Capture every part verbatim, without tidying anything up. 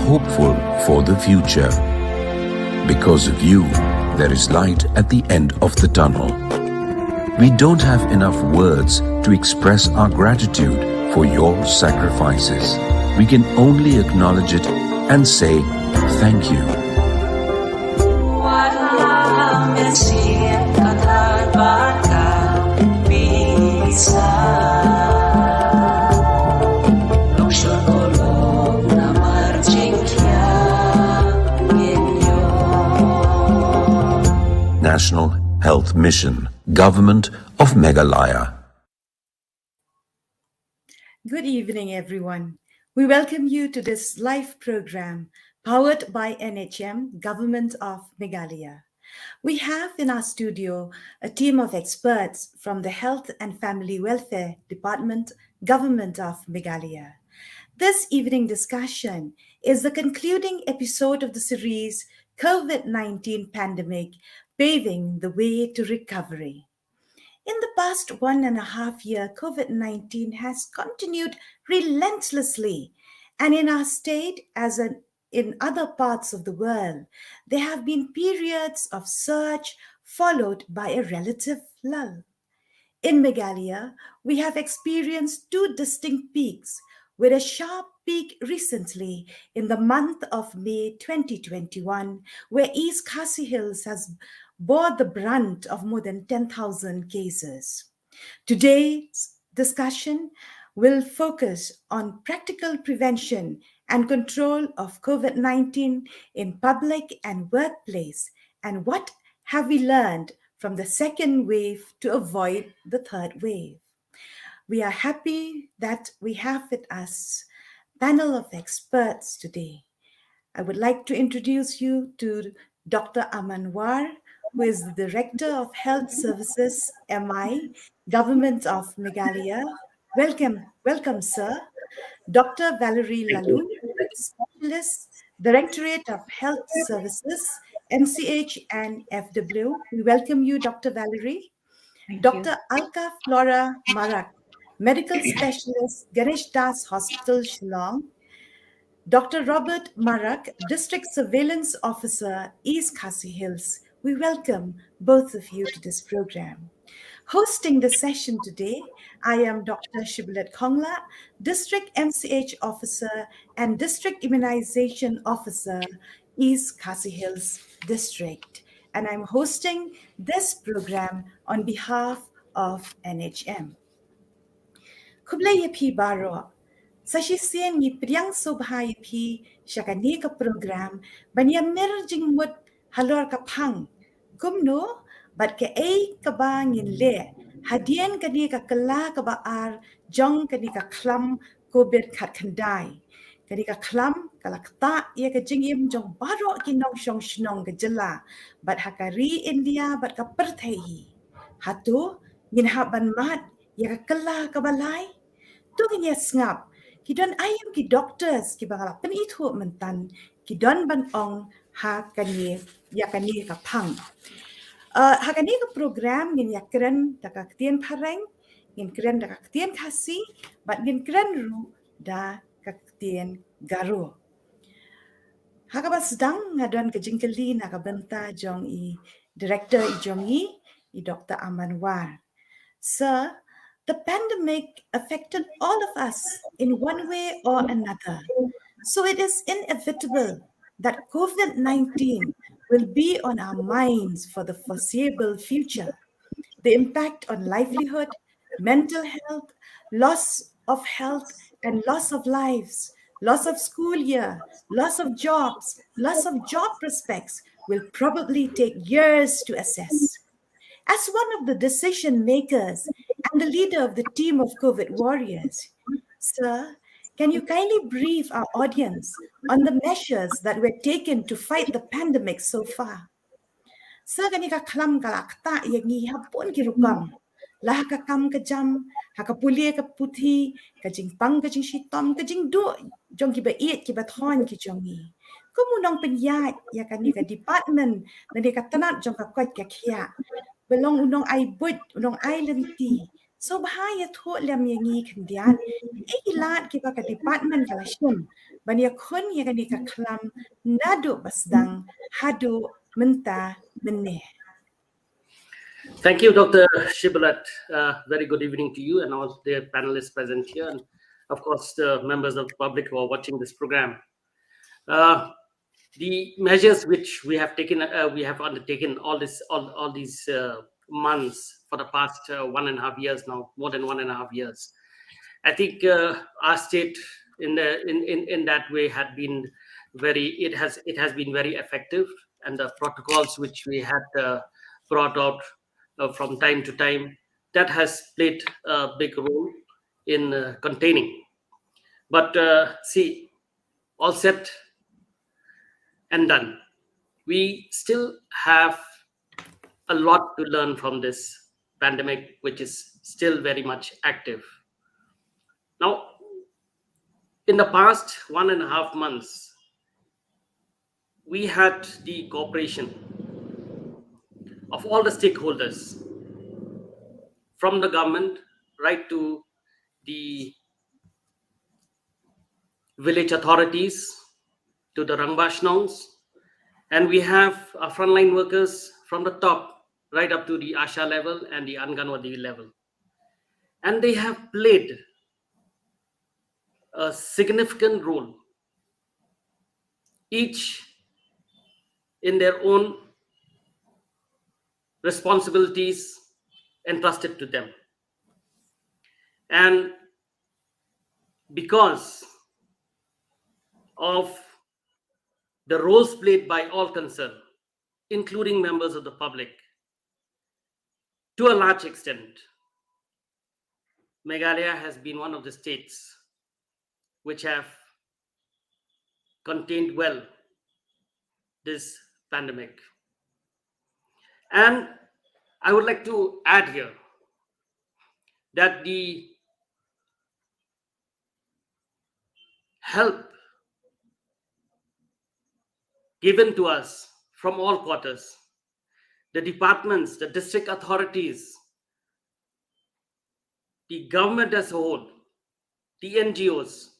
Hopeful for the future. Because of you, there is light at the end of the tunnel. We don't have enough words to express our gratitude for your sacrifices. We can only acknowledge it and say thank you. National Health Mission, Government of Meghalaya. Good evening, everyone. We welcome you to this live program powered by N H M, Government of Meghalaya. We have in our studio a team of experts from the Health and Family Welfare Department, Government of Meghalaya. This evening discussion is the concluding episode of the series COVID nineteen Pandemic, Paving the Way to Recovery. In the past one and a half year, COVID nineteen has continued relentlessly, and in our state, as in, in other parts of the world, there have been periods of surge followed by a relative lull. In Meghalaya, we have experienced two distinct peaks, with a sharp peak recently in the month of May twenty twenty-one, where East Khasi Hills has bore the brunt of more than ten thousand cases. Today's discussion will focus on practical prevention and control of COVID nineteen in public and workplace, and what have we learned from the second wave to avoid the third wave. We are happy that we have with us panel of experts today. I would like to introduce you to Doctor Aman War, who is the Director of Health Services, M I, Government of Meghalaya. Welcome, welcome, sir. Doctor Valerie Lalun, Specialist, Directorate of Health Services, M C H and F W. We welcome you, Doctor Valerie. Thank you. Doctor Alka Flora Marak, Medical Specialist, Ganesh Das Hospital, Shillong. Doctor Robert Marak, District Surveillance Officer, East Khasi Hills. We welcome both of you to this program. Hosting the session today, I am Doctor Shibboleth Khongla, District M C H Officer and District Immunization Officer, East Khasi Hills District. And I'm hosting this program on behalf of N H M. Khublei ïa phi baroh. Sa shisien ngi pdiang sngewbha ïa phi sha kane ka program ban ïa mir jingmut halor ka phang. Kumno bad kaei kaba ngin leh hadien kane ka kylla kaba ar jong kane ka khlam COVID khatkhyndai. Kane ka khlam ka la ktah ïa ka jingim jong baroh ki nongshong shnong ka jylla bad ha ka ri India bad ka pyrthei hi. Hato ngin hap ban mad ïa ka kylla kaba lai? To ngin ïa sngap ki don aïu ki doctors kiba nga la pynithuh myntan ki don ban ong ha kane ïa kane ka phang. Uh, ha kane ka program ngin ïa kren da ka ktien phareng, ngin kren da ka ktien Khasi, bad ngin kren ruh da ka ktien Garo. Ha kaba sdang nga don ka jingkylli na ka bynta jong i director i jong i, i Doctor Aman War. Sir, the pandemic affected all of us in one way or another. So it is inevitable that COVID nineteen will be on our minds for the foreseeable future. The impact on livelihood, mental health, loss of health and loss of lives, loss of school year, loss of jobs, loss of job prospects will probably take years to assess. As one of the decision makers and the leader of the team of COVID warriors, sir, can you kindly brief our audience on the measures that were taken to fight the pandemic so far? Sir, kane ka khlam ka la ktah ïa ngi ha bun ki rukom. La ha ka kam ka jam, ha ka pule ka puthi, ka jingpang ka jingshitom, ka jingduh jong kiba ïeit kiba thoiñ ki jong ngi. Kum u nongpynïaid ïa kane ka department lane ka tnat jong ka koit ka khiah, ba long u nongai buit, u nongai lynti, sngewbha ïathuh lem ïa ngi khyndiat ei ki lad kiba ka department ka la shim ban ïakhun ïa kane ka khlam naduh ba sdang haduh mynta mynne. Thank you, Doctor Shibboleth. Uh, very good evening to you and all the panelists present here, and of course the members of the public who are watching this program. Uh, the measures which we have taken, uh, we have undertaken all this, all, all these uh, months for the past uh, one and a half years now, more than one and a half years. I think uh, our state in the in, in in that way had been very, it has it has been very effective, and the protocols which we had uh, brought out uh, from time to time, that has played a big role in uh, containing. But uh, see, all said and done, we still have a lot to learn from this pandemic, which is still very much active. Now, in the past one and a half months, we had the cooperation of all the stakeholders, from the government right to the village authorities, to the Rangbah Shnongs, and we have our frontline workers from the top right up to the ASHA level and the Anganwadi level. And they have played a significant role, each in their own responsibilities entrusted to them. And because of the roles played by all concerned, including members of the public, to a large extent, Meghalaya has been one of the states which have contained well this pandemic. And I would like to add here that the help given to us from all quarters, the departments, the district authorities, the government as a whole, the N G Os,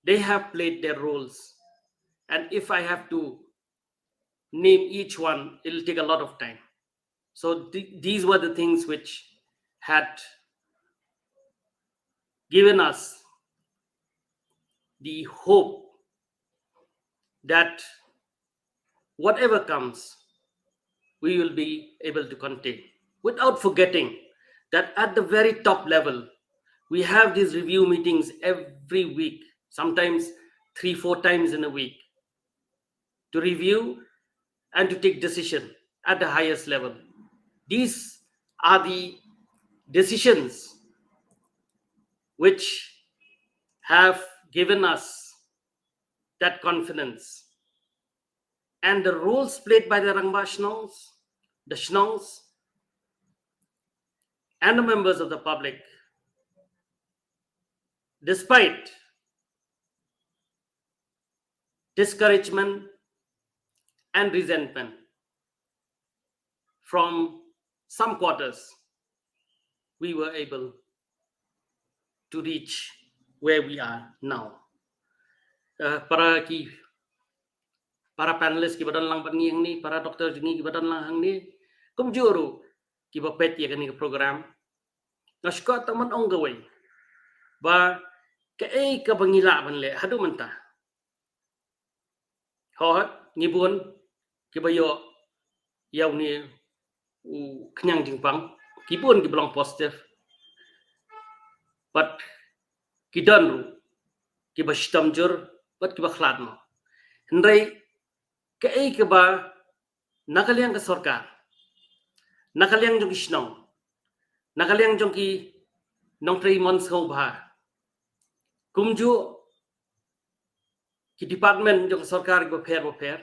they have played their roles. And if I have to name each one, it'll take a lot of time. So th- these were the things which had given us the hope that whatever comes, we will be able to contain. Without forgetting that at the very top level, we have these review meetings every week, sometimes three, four times in a week, to review and to take decision at the highest level. These are the decisions which have given us that confidence. And the roles played by the Rangbah Shnongs, the Shnongs, and the members of the public, despite discouragement and resentment from some quarters, we were able to reach where we are now. Uh, para ki, para panelist kiba don lang bad ngi hangne, para doctor jong ngi kiba don lang hangne, kumjuh ruh kiba peit ïa kane ka program, nga sngewkwah tang ban ong kawei ba kaei kaba ngi lah ban leh haduh mynta. Hooid, ngi bun kiba ïoh ïa une u khñiang jingpang, ki bun kiba long positive. Bad ki don ruh kiba shitom jur bad kiba khlad mo. Hynrei kaei kaba na ka liang ka sorkar, na ka liang jong ki shnong, na ka liang jong ki nongtrei mon sngewbha, kumjuh ki department jong ka sorkar kiba pher ba pher,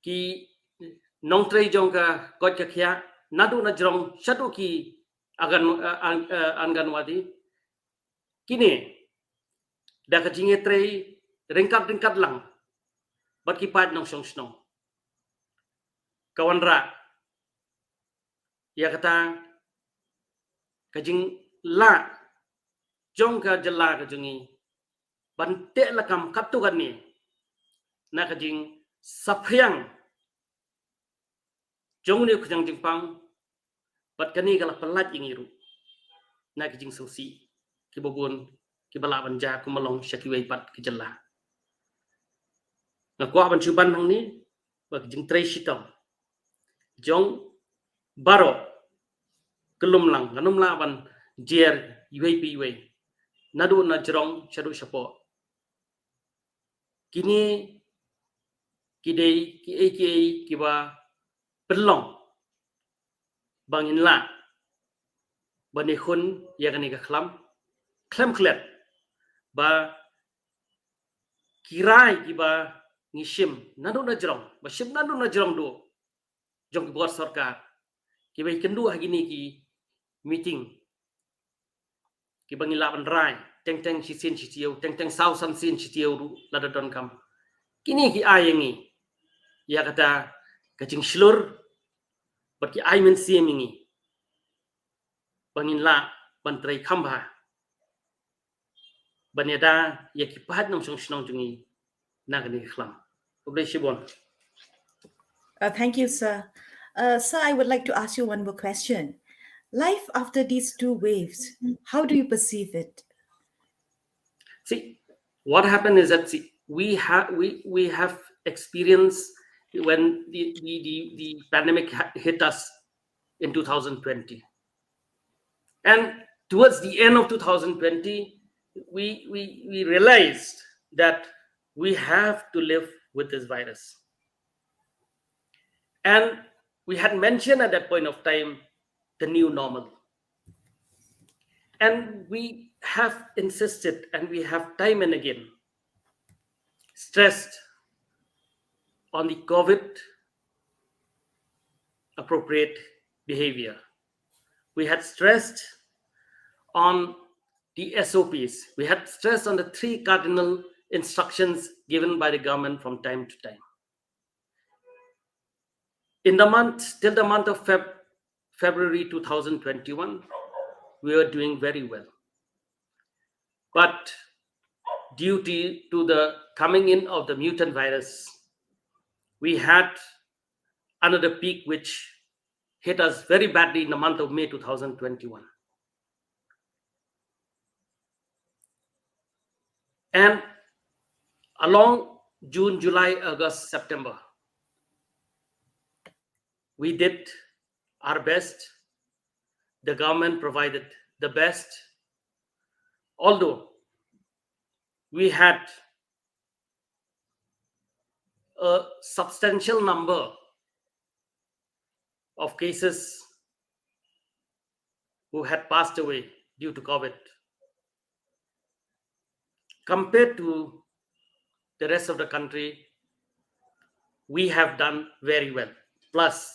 ki nongtrei jong ka koit ka khiah, naduh na jrong shaduh ki Angan-, eh, An-, eh, Anganwadi, kine da ka jingïatrei ryngkat ryngkat lang bad ki paid nongshong shnong, ka wanrah ïa kata ka jinglah jong ka jylla ka jong ngi ban teh lakam katto katne na ka jingsaphriang jong une u khñiang jingpang, bad kane ka la pyllait ïa ngi ruh na ki jingsngewsih kiba bun kiba lah ban jia kum ba long sha kiwei pat ki jylla. Nga kwah ban shu ban hangne ba ki jingtrei shitom jong baroh ka lum lang, ngan ym lah ban jer iwei pa iwei, naduh na jrong shaduh shapoh. Kine ki dei kiei kiei kiba pynlong ba ngin lah ban ïakhun ïa kane ka khlam khlem klet ba ki rai kiba ngi shim naduh na jrong, ba shim naduh na jrong duh jong ki bor sorkar kiba ïakynduh ha kine ki meeting, kiba ngi lah ban rai teng teng shisien shitaïew, teng teng saw san sien shitaïew ruh lada donkam. Kine ki ai ïa ngi ïa kata ka jingshlur bad ki ai mynsiem ïa ngi ba ngin lah ban trei kham bha ban ïada ïa ki paid nongshong shnong jong ngi na kane ka khlam. Khublei shibun. Uh, thank you, sir. Uh, sir, I would like to ask you one more question. Life after these two waves, how do you perceive it? See, what happened is that, see, we have we we have experienced when the the the, the pandemic ha- hit us in two thousand twenty, and towards the end of two thousand twenty, we we we realized that we have to live with this virus. And we had mentioned at that point of time the new normal. And we have insisted and we have time and again stressed on the COVID appropriate behavior. We had stressed on the S O Ps. We had stressed on the three cardinal instructions given by the government from time to time. In the month, till the month of Feb- February two thousand twenty-one, we were doing very well. But due to, to the coming in of the mutant virus, we had another peak which hit us very badly in the month of May two thousand twenty-one. And along June, July, August, September, we did our best. The government provided the best. Although we had a substantial number of cases who had passed away due to COVID. Compared to the rest of the country, we have done very well. Plus,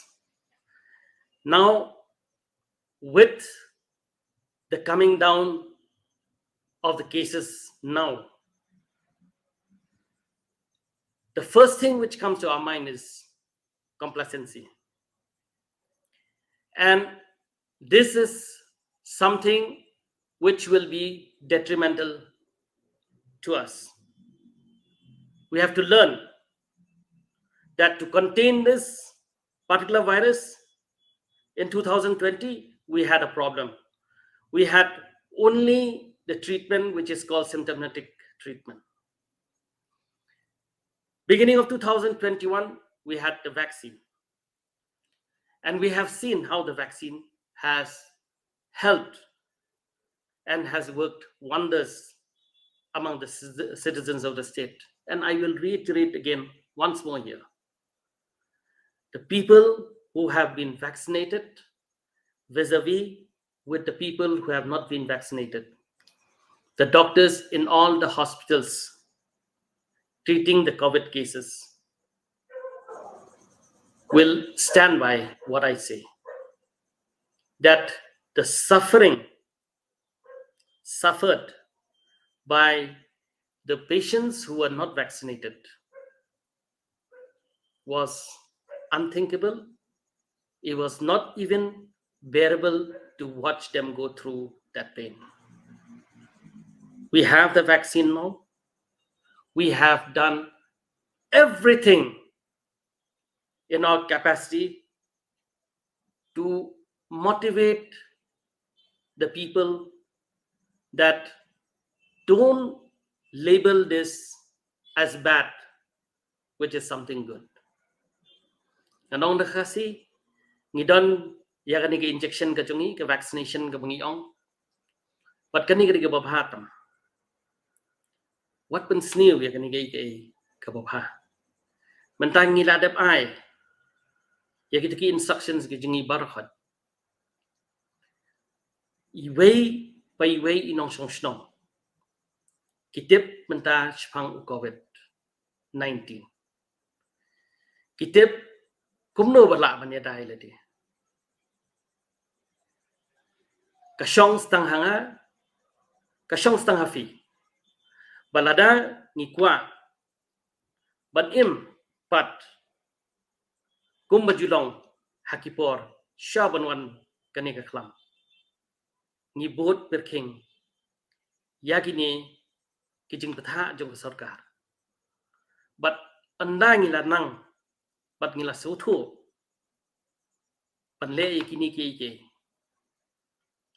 now with the coming down of the cases now, the first thing which comes to our mind is complacency. And this is something which will be detrimental to us. We have to learn that to contain this particular virus in two thousand twenty, we had a problem. We had only the treatment which is called symptomatic treatment. Beginning of two thousand twenty-one, we had the vaccine. And we have seen how the vaccine has helped and has worked wonders among the ci- citizens of the state. And I will reiterate again once more here. The people who have been vaccinated vis-a-vis with the people who have not been vaccinated, the doctors in all the hospitals treating the COVID cases will stand by what I say, that the suffering suffered by the patients who were not vaccinated was unthinkable. It was not even bearable to watch them go through that pain. We have the vaccine now. We have done everything in our capacity to motivate the people that don't label this as bad, which is something good. Ngan ong da Khasi, ngi don ïa kane ka injection ka jong ngi, ka vaccination kaba ngi ong. Bad kane ka dei kaba bha tam. Wat pynsniew ïa kane ka, ka, kaba bha. Mynta ngi la dep ai ïa kita ki instructions ki jong ngi baroh. Iwei pa iwei i nongshong shnong ki tip mynta shaphang u COVID nineteen. Ki tip kumno ba lah ban ïada ïa lade. Ka shong tang ha nga, ka shong tang ha phi. Ba lada ngi kwah ban im pat kumba ju long ha ki por sha ban wan kane ka khlam, ngi bud pyrkhing ïa kine ki jingpyrta jong ka sorkar. Bad ynda ngi la nang, bad ngi la sngewthuh ban leh ïa kine kiei kiei,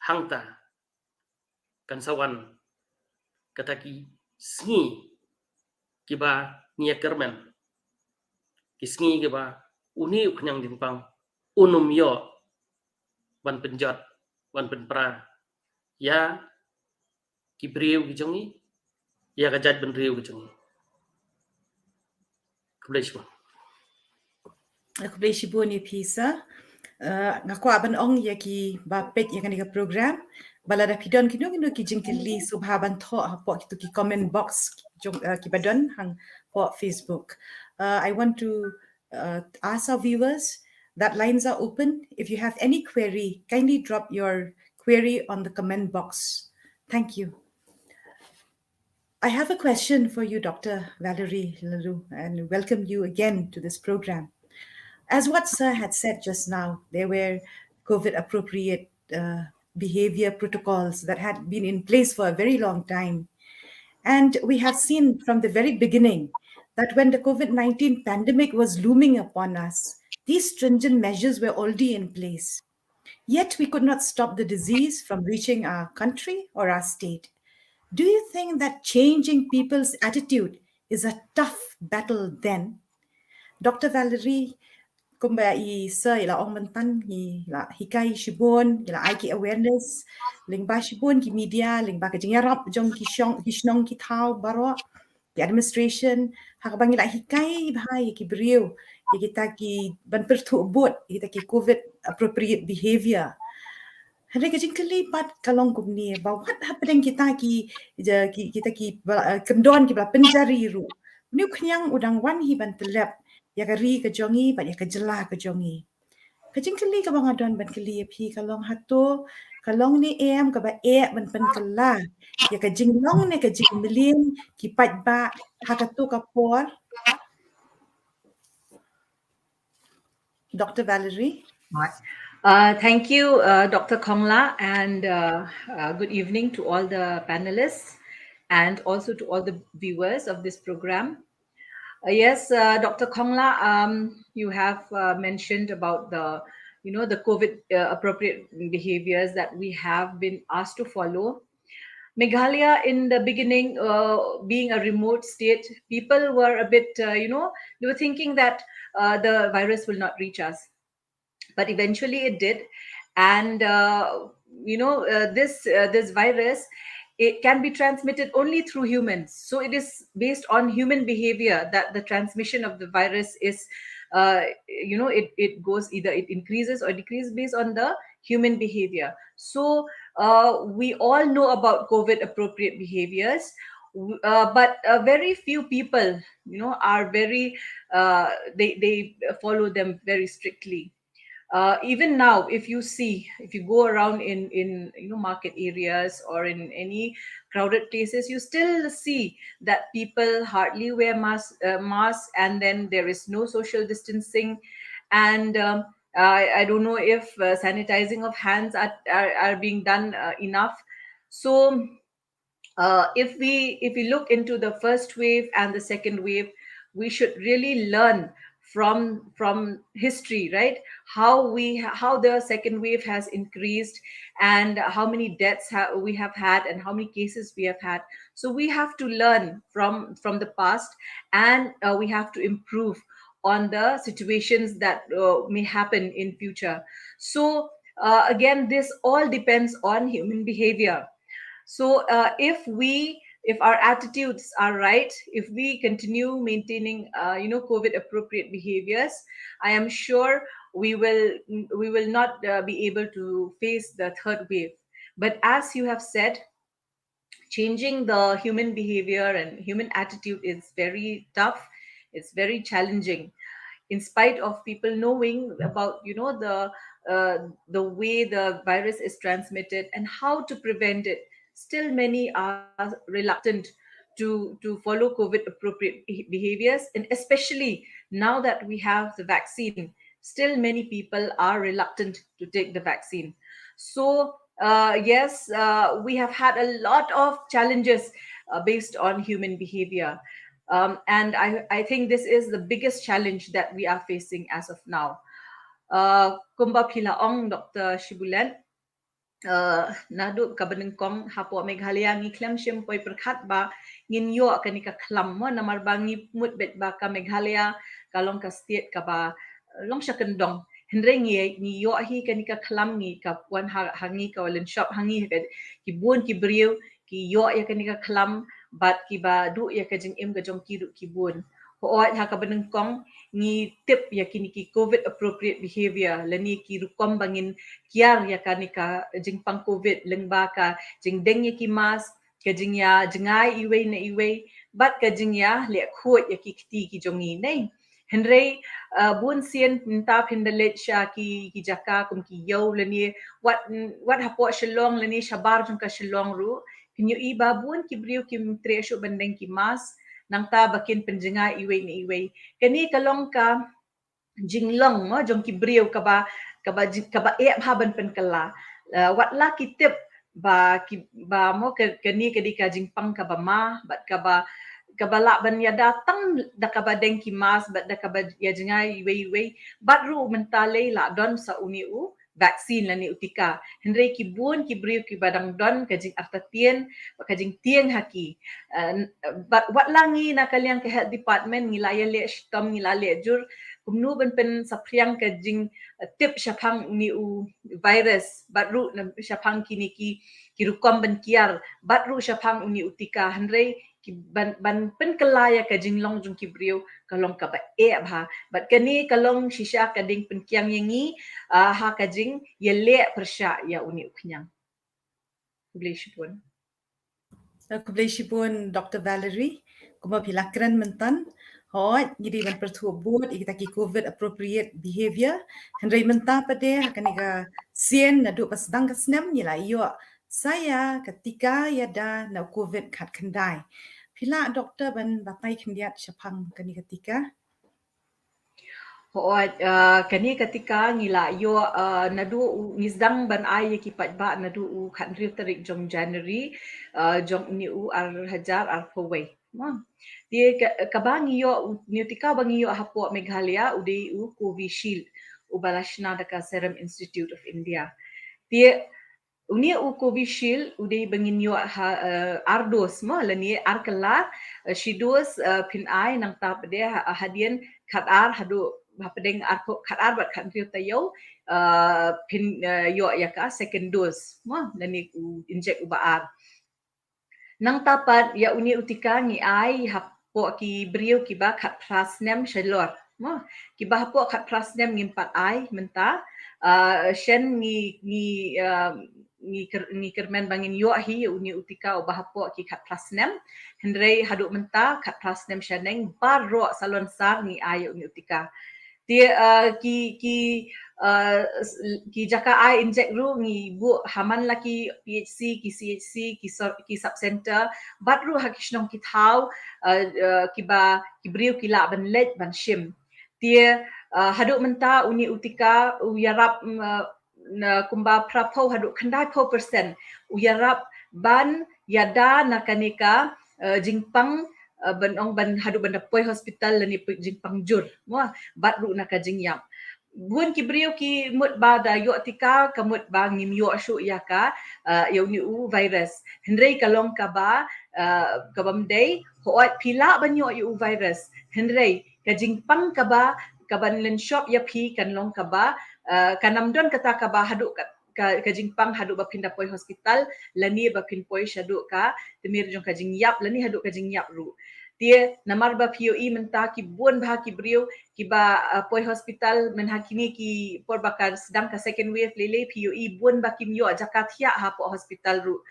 hangta kan sa wan kata ki sngi kiba ngi ïa kyrmen, ki sngi kiba une u khñiang jingpang un ym ïoh ban pynjot, ban pynpra ïa ki briew ki jong ngi, ïa ka jaitbynriew ki jong ngi. Khublei shibun. Khublei shibun ïa phi, sir. Uh, nga kwah ban ong ïa kiba peit ïa kane ka program ba lada phi don kino kino ki jingkylli, sngewbha ban thoh hapoh kito ki comment box jong, uh, kiba don hapoh Facebook. Uh, I want to uh, ask our viewers that lines are open. If you have any query, kindly drop your query on the comment box. Thank you. I have a question for you, Doctor Valerie Laloo, and welcome you again to this program. As what Sir had said just now, there were COVID appropriate uh, behavior protocols that had been in place for a very long time. And we have seen from the very beginning that when the COVID nineteen pandemic was looming upon us, these stringent measures were already in place. Yet we could not stop the disease from reaching our country or our state. Do you think that changing people's attitude is a tough battle then? Doctor Valerie, kumba i Sir i la ong mynta, ngi la hikai shibun, ngi la ai ki awareness lyngba shibun ki media, lyngba ka jingïarap jong ki shong, ki shnong ki thaw baroh, ki administration, ha kaba ngi la hikai bha ïa ki briew ïa kita ki ban pyrthuh bud ïa kita ki COVID appropriate behavior. Hynrei ka jingkylli pat ka long kumne, ba wat hapdeng kita ki, ja, ki, kita ki ba, eh, kyndon kiba la pynjari ruh, une u khñiang u dang wan hi ban tyllep ïa ka ri ka jong ngi bad ïa ka jylla ka jong ngi. Ka jingkylli kaba nga don ban kylli ïa phi ka long, hato ka long ne em kaba eh ban pynkylla ïa ka jinglong ne ka jingmlien ki paidbah ha kato ka por? Doctor Valerie? Right. Uh, thank you, uh, Doctor Khongla, and uh, uh, good evening to all the panelists and also to all the viewers of this program. Uh, yes, uh, Doctor Khongla, um, you have uh, mentioned about the, you know, the COVID uh, appropriate behaviors that we have been asked to follow. Meghalaya, in the beginning, uh, being a remote state, people were a bit, uh, you know, they were thinking that uh, the virus will not reach us. But eventually it did. And, uh, you know, uh, this, uh, this virus, it can be transmitted only through humans. So it is based on human behavior that the transmission of the virus is, uh, you know, it, it goes, either it increases or decreases based on the human behavior. So uh, we all know about COVID appropriate behaviors, w- uh, but uh, very few people, you know, are very, uh, they, they follow them very strictly. Uh, even now, if you see, if you go around in, in, you know, market areas or in any crowded places, you still see that people hardly wear mas- uh, masks, and then there is no social distancing, and um, I, I don't know if uh, sanitizing of hands are, are, are being done uh, enough. So Uh, if we if we look into the first wave and the second wave, we should really learn from from history, right? How we how the second wave has increased, and how many deaths ha- we have had, and how many cases we have had. So we have to learn from from the past, and uh, we have to improve on the situations that uh, may happen in future. So uh, again, this all depends on human behavior. So uh, if we if our attitudes are right, if we continue maintaining, uh, you know, COVID appropriate behaviors, I am sure we will we will not uh, be able to face the third wave. But as you have said, changing the human behavior and human attitude is very tough. It's very challenging, in spite of people knowing about, you know, the uh, the way the virus is transmitted and how to prevent it. Still, many are reluctant to to follow COVID appropriate behaviors, and especially now that we have the vaccine, still many people are reluctant to take the vaccine. So uh, yes, uh, we have had a lot of challenges uh, based on human behavior. Um, and I, I think this is the biggest challenge that we are facing as of now. Uh, kumba phi la ong, Doctor Shibulet, uh, naduh kaba nyngkong hapoh Meghalaya ngi khlem shym poi pyrkhat ba ngin ïoh kane ka khlam mo, namar ba ngi mut beit ba ka Meghalaya ka long ka state kaba long sha kyndong. Hynrei ngi ngi ïoh hi kane ka khlam, ngi ka wan ha, ha ngi ka wallen shop ha ngi, ki bun ki briew ki ïoh ïa kane ka khlam bad kiba duh ïa ka jingim ka jong ki ruh ki bun. Hooid, ha kaba nyngkong ngi tip ïa kine ki COVID appropriate behavior lane ki rukom ba ngin kiar ïa kane ka jingpang COVID, lyngba ka jingdeng ïa ki mask, ka jingïa jngai iwei na iwei, bad ka jingïa leh khuid ïa ki kti ki jong ngi, ne. Hynrei uh, bun sien mynta phin da leit sha ki ki jaka kum ki ïew lane wat wat hapoh Shillong lane shabar jong ka Shillong ruh, phin ïohi ba bun ki briew kim treh shuh ban deng ki mask, nangta ba kin pynjngai iwei na iwei. Kane ka long ka jinglong mo jong ki briew kaba kaba kaba eh bha ban pynkylla. Uh, wat la ki tip ba ki ba mo ka, kane ka dei ka jingpang kaba ma bad kaba kaba lah ban ïada tang da kaba deng ki mask bad da kaba ïa jngai iwei iwei, bad ruh mynta lei la don sa une u vaccine lane u tika. Hynrei ki bun ki briew kiba dang don ka jingartatien bad ka jingtieng ha ki. Uh, bad wat la ngi na ka liang ka health department ngi la ïa leh shitom, ngi la leh jur kumno ban pynsaphriang ka jing uh, tip shaphang une u virus bad ruh shaphang kine ki ki rukom ban kiar bad ruh shaphang une u tika. Hynrei ki ban ban pynkylla ïa ka jinglong jong ki briew ka long kaba eh bha. Bad kane ka long shisha ka ding pynkiang ïa ngi uh, ha ka jingïaleh pyrshah ïa une u khñiang. Khublei shibun. Uh, khublei shibun Doctor Valerie. Kumba phi la kren mynta, hooid ngi dei ban pyrthuh bud ïa kita ki COVID appropriate behavior. Hynrei mynta pat de ha kane ka sien naduh ba sdang ka snem ngi la ïoh sa ïa ka tika ïada na u COVID khatkhyndai. Phi lah Doctor ban batai khyndiat shaphang kane ka tika? Hooid, uh, kane ka tika ngi la ïoh uh, naduh u ngi sdang ban ai ïa ki paidbah naduh u khathynriew tarik jong January uh, jong une u ar hajar arphew wei. Te kaba ngi ïoh une u tika ba ngi ïoh hapoh Meghalaya u dei u Covishield uba la shna da ka Serum Institute of India. Te une u Covishield u dei ba ngin ïoh ha uh, ar dos mo lane ar kylla, uh, shi dos uh, phin ai nangta pat de ha, hadien khatar haduh hapdeng arphew khatar bad khathynriew taïew uh, phin uh, ïoh ïa ka second dose mo lane u injek uba ar. Nangta pat ïa une u tika ngi ai hapoh ki briew kiba khatphra snem shalor. Mo, kiba hapoh khatphra snem ngim pat ai mynta. Uh, shen ngi ngi uh, ngi ker, ngi kyrmen ba ngin ïoh hi ïa une u tika uba hapoh ki khatphra snem. Hynrei haduh mynta khatphra snem shaneng baroh salonsar ngi ai ïa une u tika. Te uh, ki ki uh, ki jaka ai injek ruh ngi buh ha man la ki P H C, ki C H C, ki, ki sub center bad ruh ha ki shnong ki thaw uh, uh, kiba ki briew ki lah ban leit ban shim. Te uh, haduh mynta une u tika u ïarap uh, na kumba phraphew haduh khyndaiphew percent u ïarap ban ïada na kane ka, eh, jingpang, eh, ban ong ban haduh ban da poi hospital lane poi jingpang jur, mo, bad ruh na ka jingïap. Bun ki briew ki mut ba da ïoh tika, ka mut ba ngim ïoh shuh ïa ka, eh, ïa une u virus. Hynrei ka long kaba, eh, kaba ym dei, hooid phi lah ban ïoh ïa u virus. Hynrei ka jingpang kaba, kaban lynshop ïa phi kan long kaba, eh, kan ym don kata kaba haduh ka, ka, ka jingpang haduh ba phin da poi hospital, lane ba phin poi shaduh ka tmier jong ka jingïap, lane haduh ka jingïap ruh. Te namar ba phi ïohi mynta ki bun bha ki briew kiba, uh, poi hospital mynha kine ki por ba ka sdang ka second wave lei lei, phi ïohi bun ba kim ïoh jaka thiah hapoh hospital ruh.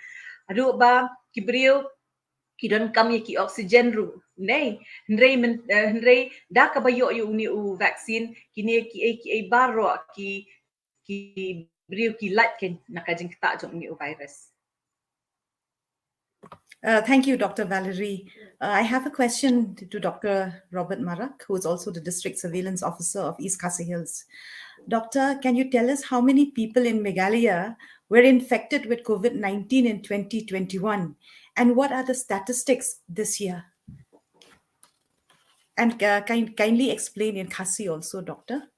Haduh ba ki briew ki donkam ïa ki oxygen ruh. Nei, hynrei myn-, eh, hynrei da kaba ïoh ïa une u vaccine, kine kiei kiei baroh ki, ki briew ki lait kein na ka jingktah jong une u virus. Uh, thank you, Doctor Valerie. Uh, I have a question to Doctor Robert Marak, who is also the District Surveillance Officer of East Khasi Hills. Doctor, can you tell us how many people in Meghalaya were infected with COVID nineteen in twenty twenty-one? And what are the statistics this year? And, uh, kind-, kindly explain in Khasi also, Doctor.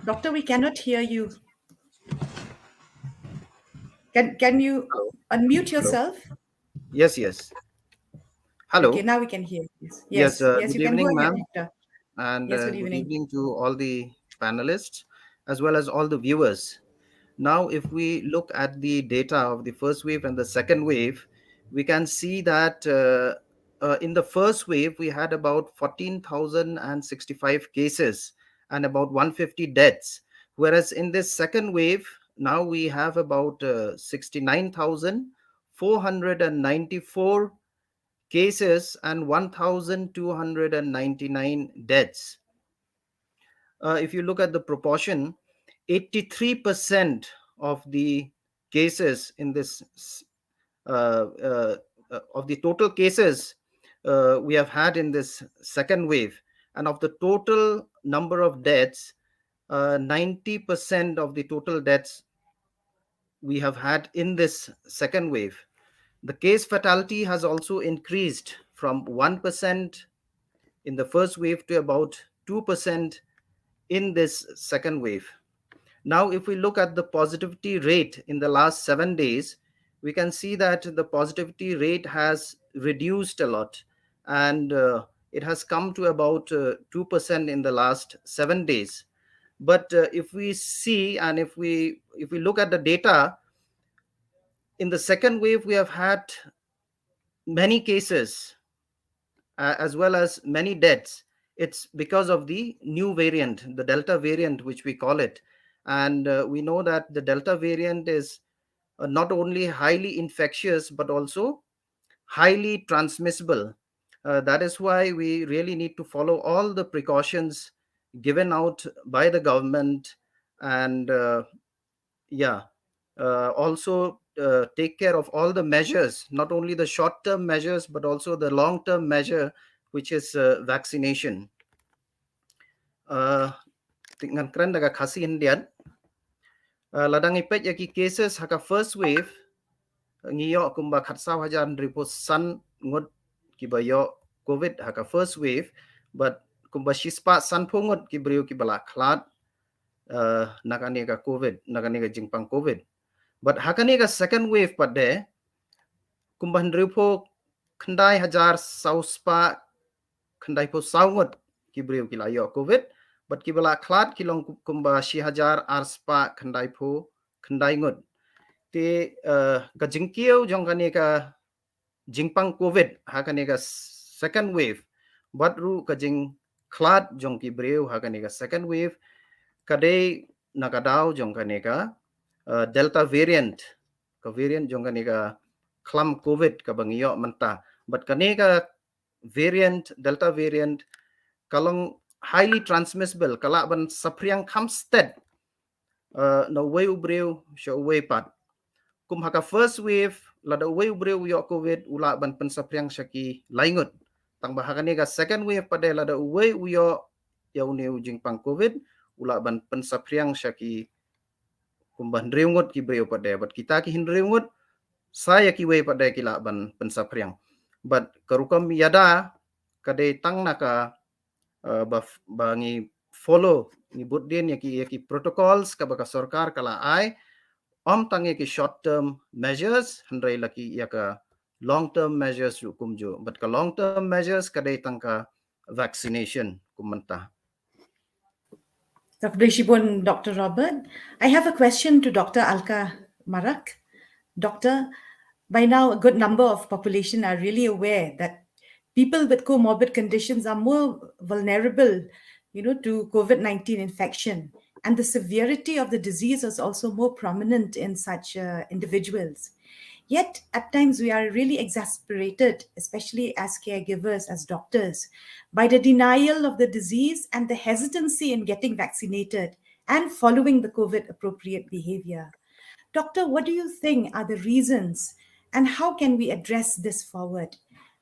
Doctor, we cannot hear you. Can, can you unmute yourself? Yes, yes. Hello. Okay, now we can hear you. Yes, Yes, uh, yes, you good can go evening, ahead, ma'am. Doctor. And Yes, uh, good good evening. evening to all the panelists as well as all the viewers. Now, if we look at the data of the first wave and the second wave, we can see that uh, uh, in the first wave, we had about fourteen thousand and sixty-five cases and about one fifty deaths. Whereas in this second wave, now we have about uh, sixty-nine thousand four hundred and ninety-four cases and one thousand two hundred and ninety-nine deaths. Uh, if you look at the proportion, eighty-three percent of the cases in this, uh, uh, uh, of the total cases uh, we have had in this second wave, and of the total number of deaths, uh, ninety percent of the total deaths we have had in this second wave. The case fatality has also increased from one percent in the first wave to about two percent in this second wave. Now, if we look at the positivity rate in the last seven days, we can see that the positivity rate has reduced a lot, and uh, it has come to about uh, two percent in the last seven days. But uh, if we see and if we, if we look at the data, in the second wave, we have had many cases, uh, as well as many deaths. It's because of the new variant, the Delta variant, which we call it. And uh, we know that the Delta variant is uh, not only highly infectious, but also highly transmissible. Uh, that is why we really need to follow all the precautions given out by the government, and uh, yeah, uh, also uh, take care of all the measures, not only the short-term measures, but also the long-term measure, which is uh, vaccination. Uh, ti-, ngan kren da ka Khasi Indian. Uh, lada ngi peit ïa ki cases ha ka first wave, ngi ïoh kumba khatsaw hajar hynriewphew san ngut kiba ïoh COVID ha ka first wave, but kumba shispah sanphew ngut ki briew kiba la khlad, uh, na kane ka COVID, na kane ka jingpang COVID. But ha kane ka second wave pat de, kumba hynriewphew khyndai hajar saw spah khyndaiphew saw ngut ki briew ki la ïoh COVID, but kiba la khlad ki long ku-, kumba shi hajar ar spah khyndaiphew khyndai ngut. Te, uh, ka jingkiew jong kane ka jingpang COVID ha kane ka second wave, bad ruh ka jingkhlad jong ki briew ha kane ka second wave, ka dei na ka daw jong kane ka uh, Delta variant, ka variant jong kane ka khlam COVID kaba ngi ïoh mynta. But kane ka variant, Delta variant, ka long highly transmissible, ka lah ban saphriang kham stet, uh, na uwei u briew sha uwei pat. Kum ha ka first wave, lada uwei u briew u ïoh COVID, u lah ban pynsaphriang sha ki lai ngut. Tangba ha kane ka second wave pat de, lada uwei u ïoh ïa une u jingpang covid u lah ban pynsaphriang sha ki kumba hynriew ngut ki briew pat de, bad kita ki hynriew ngut sa ïa kiwei pat de ki lah ban pynsaphriang. Bad ka rukom ïada ka dei tang na ka, uh, ba, ba ngi follow, ngi bud dien ïa ki, ïa ki protocols kaba ka sorkar ka la ai, ym tang ïa ki short term measures, hynrei la ki ïa ka long term measures ruh kumjuh. Bad ka long term measures ka dei tang ka vaccination kum mynta. Dr. Shibun, Dr. Robert. I have a question to Dr. Alka Marak. Doctor, by now a good number of population are really aware that people with comorbid conditions are more vulnerable, you know, to COVID nineteen infection, and the severity of the disease is also more prominent in such uh, individuals. Yet, at times, we are really exasperated, especially as caregivers, as doctors, by the denial of the disease and the hesitancy in getting vaccinated and following the COVID appropriate behavior. Doctor, what do you think are the reasons and how can we address this forward?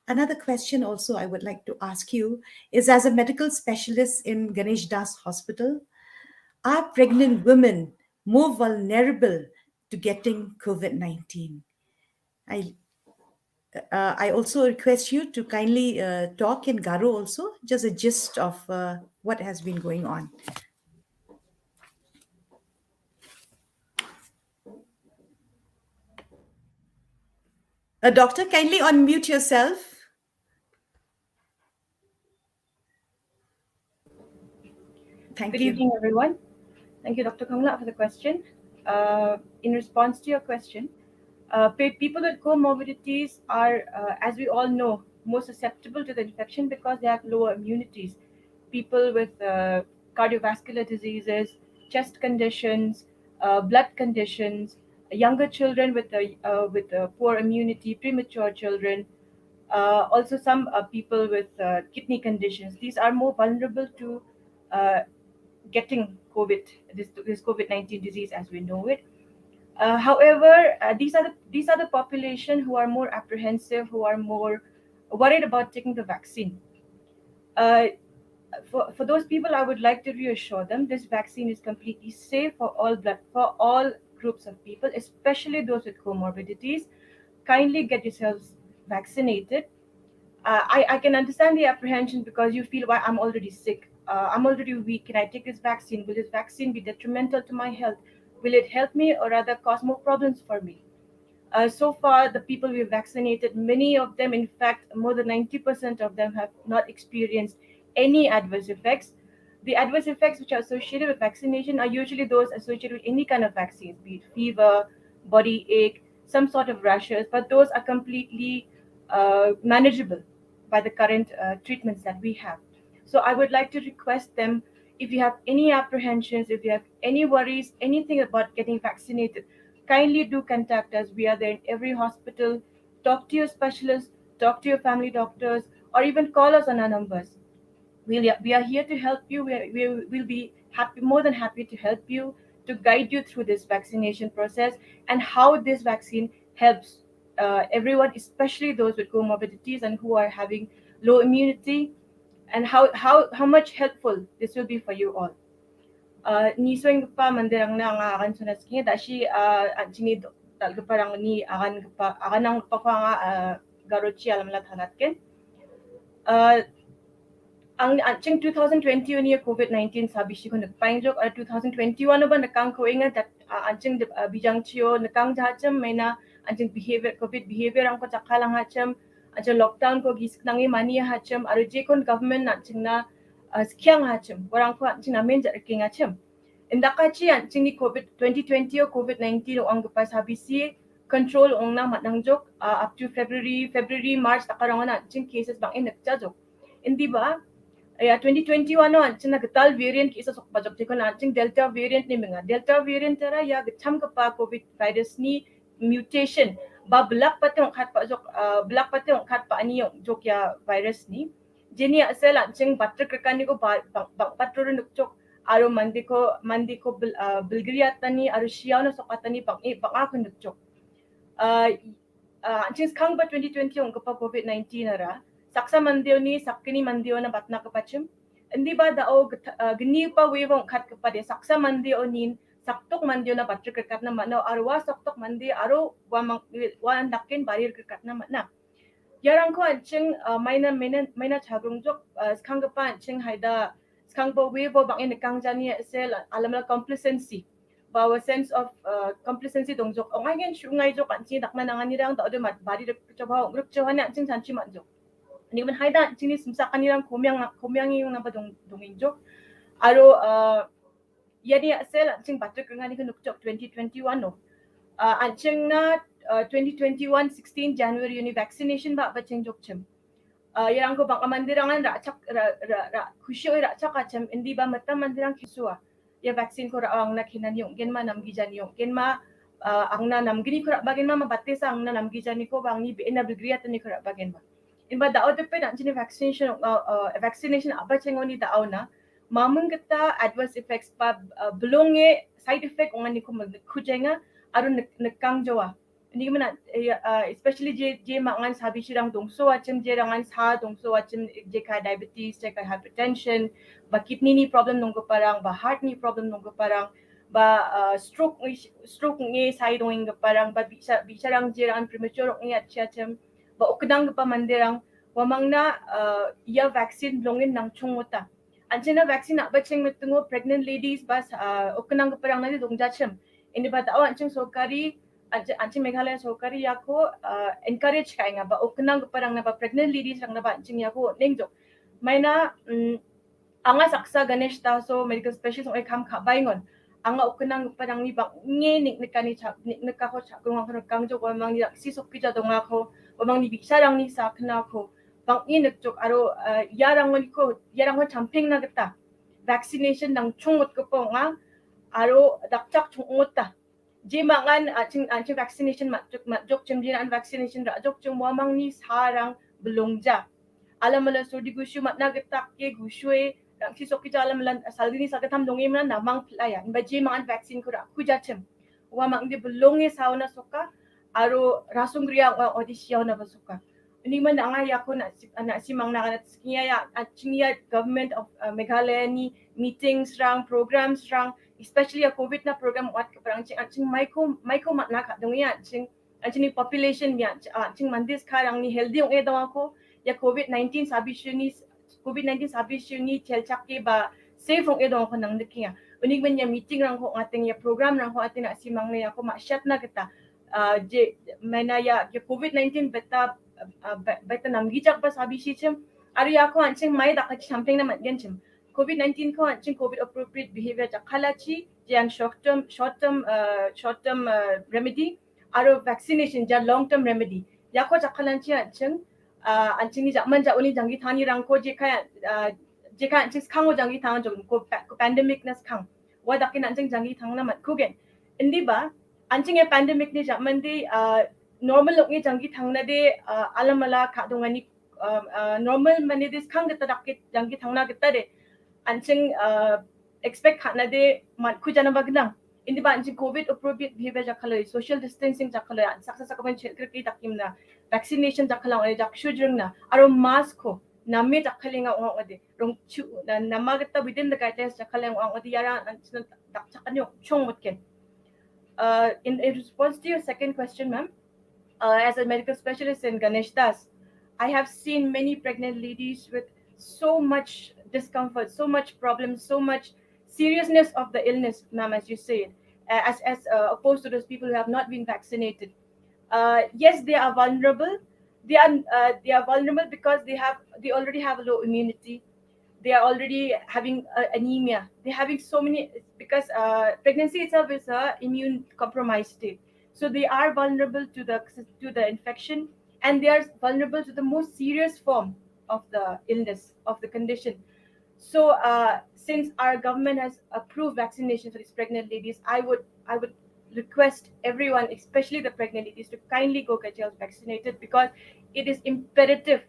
Another question also I would like to ask you is, as a medical specialist in Ganesh Das Hospital, are pregnant women more vulnerable to getting COVID nineteen? I, uh, I also request you to kindly uh, talk in Garo also, just a gist of uh, what has been going on. Uh, doctor, kindly unmute yourself. Thank Good you. evening, everyone. Thank you, Doctor Khanglak, for the question. Uh, in response to your question, uh, pe- people with comorbidities are, uh, as we all know, more susceptible to the infection because they have lower immunities. People with uh, cardiovascular diseases, chest conditions, uh, blood conditions, younger children with a uh, with a poor immunity, premature children, uh, also some uh, people with uh, kidney conditions. These are more vulnerable to uh, getting COVID, this, this COVID nineteen disease as we know it. Uh, however, uh, these are the these are the population who are more apprehensive, who are more worried about taking the vaccine. Uh, for, for those people, I would like to reassure them this vaccine is completely safe for all blood, for all groups of people, especially those with comorbidities. Kindly get yourselves vaccinated. Uh, I, I can understand the apprehension because you feel, "Why, I'm already sick. Uh, I'm already weak. Can I take this vaccine? Will this vaccine be detrimental to my health? Will it help me or rather cause more problems for me?" Uh, so far, the people we've vaccinated, many of them, in fact, more than ninety percent of them have not experienced any adverse effects. The adverse effects which are associated with vaccination are usually those associated with any kind of vaccines, be it fever, body ache, some sort of rashes, but those are completely uh, manageable by the current uh, treatments that we have. So I would like to request them, if you have any apprehensions, if you have any worries, anything about getting vaccinated, kindly do contact us. We are there in every hospital. Talk to your specialist, talk to your family doctors, or even call us on our numbers. We'll, we are here to help you. We, we will be happy, more than happy to help you, to guide you through this vaccination process and how this vaccine helps uh, everyone, especially those with comorbidities and who are having low immunity, and how, how, how much helpful this will be for you all. Uh, ni sweng pa mandirang na nga akan sunas kini dashi uh, anjini dal keparang ni akan kepa akan ang kepa nga uh, garochi alam lat hanat ken. Uh, ang anjing two thousand twenty ni COVID nineteen sabi shi ko nagpain jok uh, two thousand twenty-one ba nakang ko ingat dat uh, anjing uh, bijang chio nakang jachem mena anjing behavior COVID behavior ang ko chakalang hachem anjing lockdown ko gis nangi mani hachem aru je kon government anjing na uh, skiang hachem orang ko anjing na men jat king hachem. Inda ka chi anjing ni COVID twenty twenty o COVID nineteen o ang kepa sabi si control ong na mat nang jok uh, up to February, February, March takarang na anjing cases bang in jok. Indi ba ya twenty twenty-one o anjing na getal variant ki isa sok bajok jikon anjing Delta variant ni menga Delta variant tara ya gecham kepa COVID virus ni mutation ba belak pateng khat pa jok uh, belak pateng khat pa ani jok ya virus ni. Jeni asel anjing batter kekan ni ko bang batter nuk jok aru mandi ko mandi ko bel, uh, belgria tani aru shiau na sok tani bang eh bang aku nuk jok. Uh, uh, anjing skang ba twenty twenty ong kepa COVID nineteen ara saksa mandio ni sakini mandio na batna kepachim. Indi ba da o gni pa wei vong kat kepada saksa mandi o nin saktok mandi o na batrik kat na mana arwa saktok mandi aro wa mang wa nakin barir kat na mana. Yarang ko anching uh, maina maina maina chagrung jok uh, skang kepa anching haida skang bo wei bo bang in kang jani sel alam la complacency ba wa sense of uh, complacency dong jok ong ai gen shu ngai jok anching dak na nangani rang da ode mat bari rek choba ong rek choba ne anching chanchi mat jok. Ni ban haida anching ni simsa kani rang komiang komiang yung na ba dong dong injok. Aro uh, yani asel anching batuk ngani ke nukchok twenty twenty-one no. Uh, anching na uh, twenty twenty-one sixteen January uni vaccination ba ba chengjok chem. Uh, yarang ko bang amandirang an ra chak ra ra ra khushi oi ra chak achem indi ba mata mandirang kisua. Ya vaccine ko ra ang na khinan yung gen ma nam gijan yung gen ma uh, ang na nam gini ko ra ba gen ma ma batesa ang na nam gijan ni ko bang ni be na bilgria tani ko ra ba gen ma. In ba da o de pe dan chini vaccination uh, uh, vaccination apa chengoni da o na. Mamung kata adverse effects pa uh, belonge side effect ongan ni ko ma khujenga aru nekang jawa. Ni mana uh, especially je je mangan sabi sirang dongso achem je rangan sa dongso achem je ka diabetes je ka hypertension ba kidney ni problem nongko parang ba heart ni problem nongko parang ba uh, stroke stroke ngi sai dong ing parang ba bisa bisa rang je rangan premature ngi achem ba ukdang pa mandirang wa mangna uh, ya vaccine longin nang chung uta. Anching na vaccine na ba cheng metungo pregnant ladies ba uh, uknang parang na dong jachem. Ini ba da anching sokari anching Meghalaya sokari yako uh, encourage kai nga ba uknang parang na ba pregnant ladies rang na ba anching yako nengjo. Maina um, anga saksa Ganesh ta so medical specialist ong kam kha baingon. Anga uknang parang ni bang nge nik nikani chak nik nikako chak gong kang jo wa mang ni si sok kija dong ako wa mang ni bisa rang ni sakna ko. Bang i nek chok aro uh, yarang wan ko yarang wan champing na geta vaccination nang chungut ko pong a aro dak chak chungut ta. Je mangan anching anching vaccination mat chok mat jok chem je an vaccination ra jok chem wa mang ni sarang belong ja. Alam ala sodi gushu mat na geta ke gushu e rang si sok kija alam ala salini sagatam dong imna na mang playa ba je mangan vaccine ko ra kuja chem. Wa mang di belong e sauna soka aro rasung ria wa odisia na ba soka. Ni man anga ya ko na na simang na na skia ya anching ya government of uh, Meghalaya ni meetings rang programs rang especially ya covid na program wat ke perang ching anching maiko maiko mat na ka dong ya anching anching ni population ya anching mandis ka rang ni healthy ong e dong ko ya covid nineteen sabi shuni covid nineteen sabi shuni chel chak ke ba safe ong e dong ko nang de kia. Unik men ya meeting rang ko ating ya program rang ko ating na simang ne ya ko ma shat na kita uh, je mena ya ke covid nineteen beta uh, beta namgi jak ba sabi shi chem. Ari ya ko anching mai dak champing na mat gen chem. Covid nineteen ko anching covid appropriate behavior jak khala chi je an short term short term uh, short term uh, remedy aro vaccination ja long term remedy. Ya ko jak khala chi anching uh, anching ni jak man ja uni janggi thani rang ko je ka uh, je ka anching skang o janggi thang jong ko pandemic na skang. Wa dak in anching janggi thang na mat kugen. Indi ba anching e pandemic ni jak man di uh, normal lok ni janggi thang na de uh, alam ala ka dong ani uh, uh, normal mane de skang kita dak janggi thang na kita de anching uh, expect ka na de mat ku jana bagnang. Indi ba anching covid appropriate behavior jak khala social distancing jak khala saksa saksa ban chel krik dak im na vaccination jak khala ong jak shujreng na aro mask ko name jak khala nga ong de rong chu na nama kita within the guidelines jak khala ong de yara anching dak chak ani chong mutken. Uh, in, in response to your second question, ma'am, uh, as a medical specialist in Ganesh Das, I have seen many pregnant ladies with so much discomfort, so much problems, so much seriousness of the illness, ma'am, as you said, uh, as, as uh, opposed to those people who have not been vaccinated. Uh, yes, they are vulnerable. They are uh, they are vulnerable because they have they already have a low immunity. They are already having uh, anemia. They're having so many because uh, pregnancy itself is a immune compromised state. So they are vulnerable to the to the infection, and they are vulnerable to the most serious form of the illness of the condition. So uh, since our government has approved vaccination for these pregnant ladies, I would I would request everyone, especially the pregnant ladies, to kindly go get yourselves vaccinated because it is imperative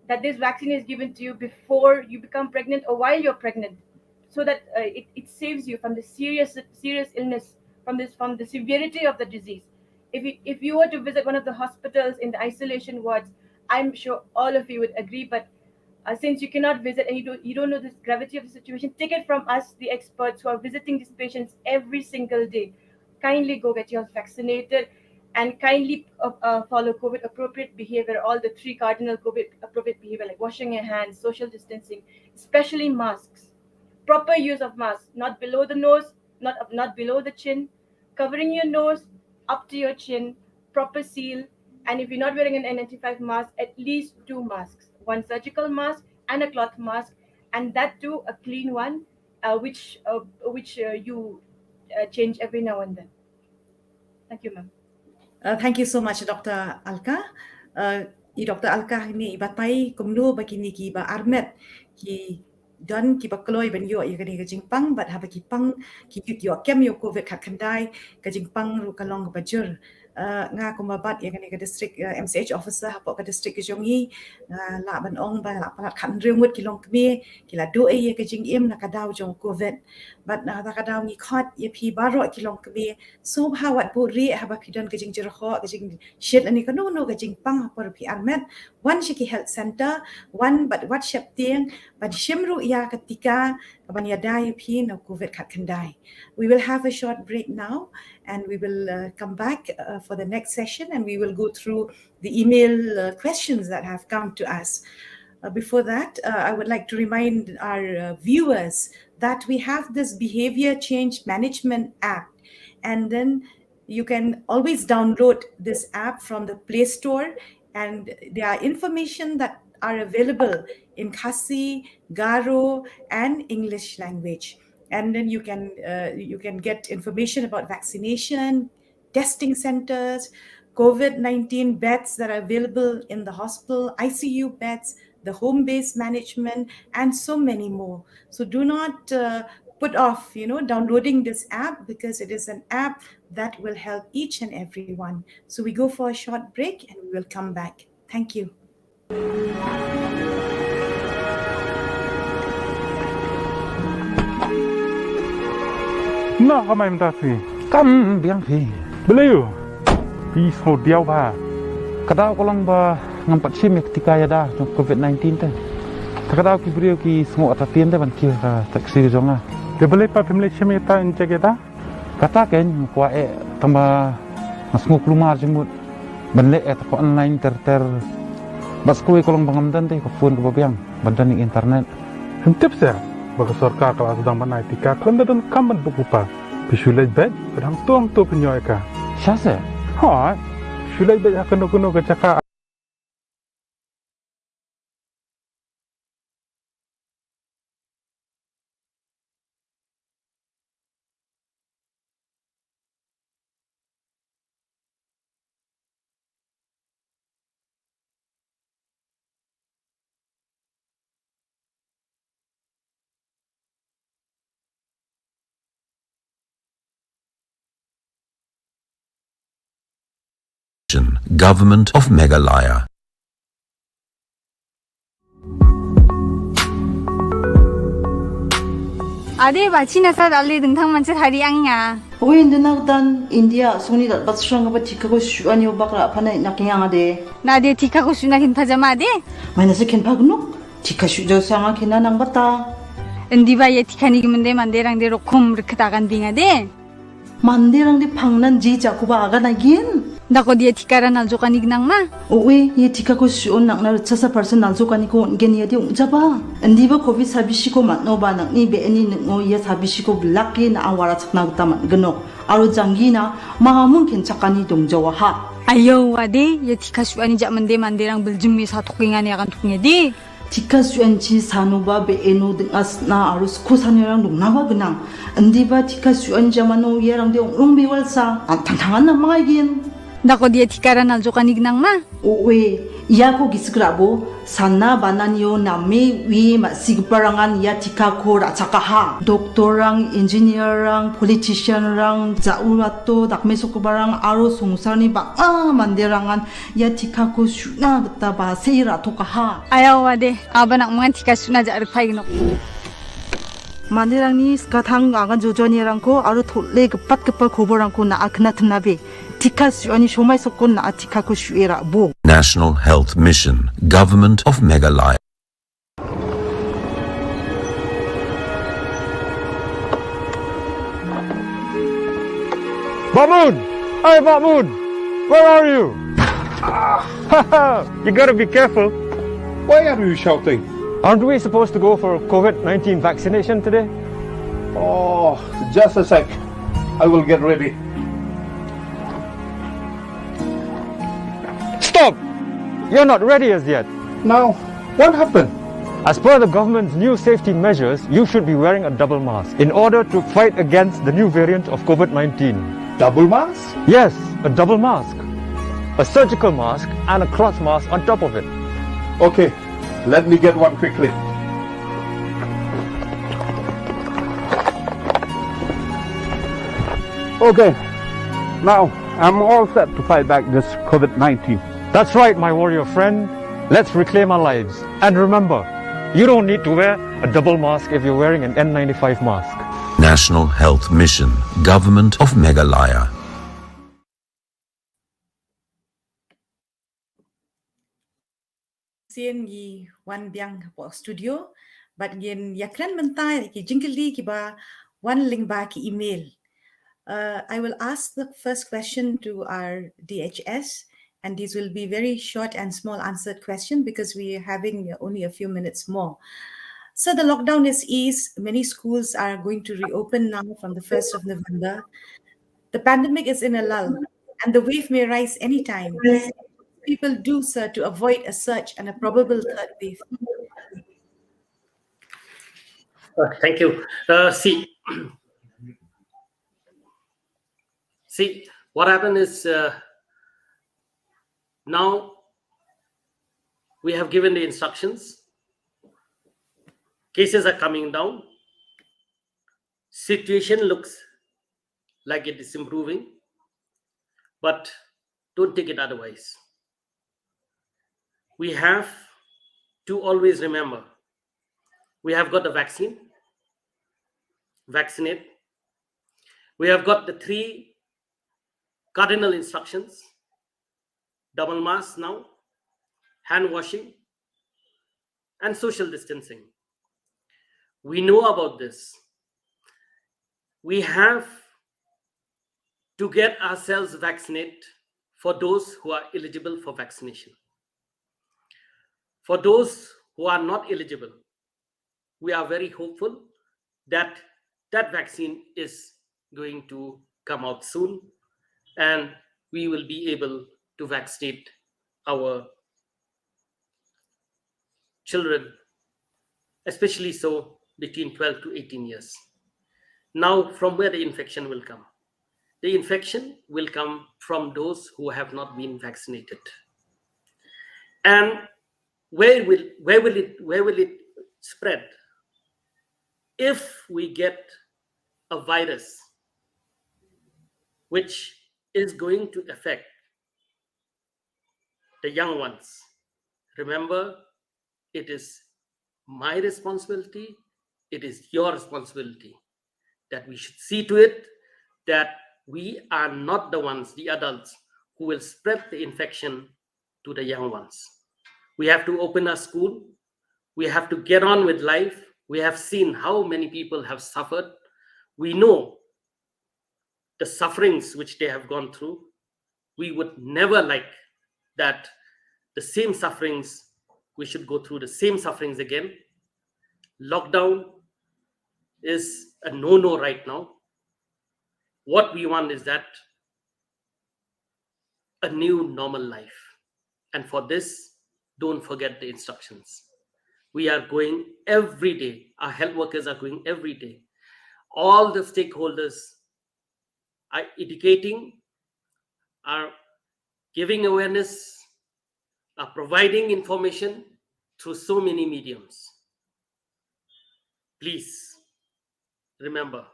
that this vaccine is given to you before you become pregnant or while you're pregnant, so that uh, it, it saves you from the serious serious illness, from this from the severity of the disease. If you if you were to visit one of the hospitals in the isolation wards, I'm sure all of you would agree, but Uh, since you cannot visit and you don't, you don't know the gravity of the situation, take it from us, the experts who are visiting these patients every single day. Kindly go get yourself vaccinated and kindly uh, uh, follow COVID appropriate behavior, all the three cardinal COVID appropriate behavior like washing your hands, social distancing, especially masks. Proper use of masks, not below the nose, not up, not below the chin, covering your nose up to your chin, proper seal, and if you're not wearing an N ninety-five mask, at least two masks, one surgical mask and a cloth mask, and that too a clean one, uh, which uh, which uh, you uh, change every now and then. Thank you, ma'am. Uh, thank you so much, Doctor Alka. Uh, i Doctor Alka hangne i batai kumno ba kine kiba armet ki don kiba kloi ban ïoh ïa kane ka jingpang, bad haba ki pang ki ïoh kem ïa u COVID khatkhyndai, ka jingpang ruh ka long kaba jur. Uh, nga kumba bat ïa kane ka district, uh, M C H officer hapoh ka district ka jong ngi, nga lah ban ong ba la palat khathynriew ngut ki longkmie ki la duh ïa ka jingim na ka daw jong u COVID. Bad na kata ka daw ngi khot ïa phi baroh ki longkmie, sngewbha wat buhrieh haba phi don ka jingjyrhoh, ka jingshit lane kano kano ka jingpang ha por ba phi armet, wan sha ki health centre, wan bad wat sheptieng ban shim ruh ïa ka tika kaban ïada ïa phi na u COVID khatkhyndai. We will have a short break now and we will uh, come back uh, for the next session and we will go through the email uh, questions that have come to us. Uh, before that, uh, I would like to remind our uh, viewers that we have this behavior change management app, and then you can always download this app from the Play Store, and there are information that are available in Khasi, Garo, and English language. And then you can uh, you can get information about vaccination, testing centers, COVID nineteen beds that are available in the hospital, I C U beds, the home-based management, and so many more. So do not uh, put off, you know, downloading this app, because it is an app that will help each and every one. So we go for a short break and we will come back. Thank you. Noh, kam ai mynta sngi? Kam biang phi. Balei u? Phi sngew diaw bha. Ka daw ka long ba ngam pat shim ïa ka tika ïada jong COVID nineteen te. Te ka daw ki briew ki sngew artatien te ban kiew ha ka taxi ka jong nga. Te balei pat phim leit shim ïa kata injek ïada? Kata kein nga kwah eh, tangba nga sngew kulmar jingmut ban leh eh, te ka online ter ter. Bad sa kawei ka long ba ngam don te ka phone kaba biang ban don ïa ka internet. Phim tip seh ba ka sorkar ka la sdang ban ai tika, khlem da donkam ban buh paper. Phi shu leit beit bad hangto hangto phin ïoh ïa ka. Shisha seh? Hooid, shu leit beit ha kano kano ka jaka. Government of Meghalaya. Ade, ba China sa dal le dingthang man sa hari ang nga. Oi, ynda na dan India sngewni dat bat srang ba tika ko shu ani obak ra phana na kingang ade. Na de tika ko shu na kin pajama ade. Mai na sa kin pagnuk. Tika shu jaw sa nga kin na nang bata. Indi ba ye tika ni gimende mande rang de rokom rikta kan bing ade. Mande rang de phang nan ji ja ku ba aga na gin. Da ko dia tika ra nal jok ani gnang ma. O we ye tika ko shu on nak na rcha sa person nal jok ani ko gen ya de ung ja ba. Indi ba covid sabi shi ko mat no ba nak ni be ani nuk ngo ya sabi shi ko blak ye na awara chak na gta mat gno. Aro janggi na ma ha mung ken chak ani dong jawa ha. Ayo wa de ye tika shu ani ja mande mande rang biljum ye sa tok ngan ya kan tok nge de. Tika shu an chi sanu ba be eno ding as na arus ko sanu rang dung na ba gnang. Andi ba tika shu an jamano ye rang de ong rong be wal sa. An thang thang an na mai gin. Da ko dia tika ran al jok ani gnang ma. O we ya ko gisik ra bo sana ba nan yo na me wi ma sig parangan ya tika ko ra chaka ha. Doctor rang, engineer rang, politician rang, za urato dak me sok barang aro sungsar ni ba a mande rangan. Ia tika ko suna gta ba sei ra toka ha. Aya wa de, aba nak mangan tika suna ja rpai nok. Mande rang ni skathang angan jojo ni rang ko aro thole gpat gpat khobor rang ko na akna tna be. Tika su ani somai sokon na tika ko su era bo. National Health Mission, Government of Meghalaya. Bakmun! Hey, Bakmun! Where are you? You gotta be careful. Why are you shouting? Aren't we supposed to go for COVID nineteen vaccination today? Oh, just a sec. I will get ready. Stop! You're not ready as yet. Now, what happened? As per the government's new safety measures, you should be wearing a double mask in order to fight against the new variant of COVID nineteen. Double mask? Yes, a double mask. A surgical mask and a cloth mask on top of it. Okay, let me get one quickly. Okay, now I'm all set to fight back this COVID nineteen. That's right, my warrior friend. Let's reclaim our lives. And remember, you don't need to wear a double mask if you're wearing an N ninety-five mask. National Health Mission, Government of Meghalaya. Sien ngi wan biang hapoh studio, bad ngin ïakren bynta ïa ki jingkylli kiba wan lyngba ki email. Uh, I will ask the first question to our D H S, and these will be very short and small answered question because we are having only a few minutes more. So the lockdown is eased. Many schools are going to reopen now from the first of November. The pandemic is in a lull, and the wave may rise anytime. People do, sir, to avoid a surge and a probable third wave? Uh, thank you. Uh, see, see, what happened is, uh, now we have given the instructions. Cases are coming down. Situation looks like it is improving, but don't take it otherwise. We have to always remember, we have got the vaccine, vaccinate. We have got the three cardinal instructions: double mask now, hand washing, and social distancing. We know about this. We have to get ourselves vaccinated for those who are eligible for vaccination. For those who are not eligible, we are very hopeful that that vaccine is going to come out soon, and we will be able to vaccinate our children, especially so between twelve to eighteen years. Now, from where the infection will come? The infection will come from those who have not been vaccinated. And where will, where will it, where will it spread? If we get a virus which is going to affect the young ones, remember, it is my responsibility, it is your responsibility, that we should see to it that we are not the ones, the adults, who will spread the infection to the young ones. We have to open our school. We have to get on with life. We have seen how many people have suffered. We know the sufferings which they have gone through. We would never like that the same sufferings, we should go through the same sufferings again. Lockdown is a no-no right now. What we want is that a new normal life. And for this, don't forget the instructions. We are going every day. Our health workers are going every day. All the stakeholders are educating, are giving awareness, are providing information through so many mediums. Please remember,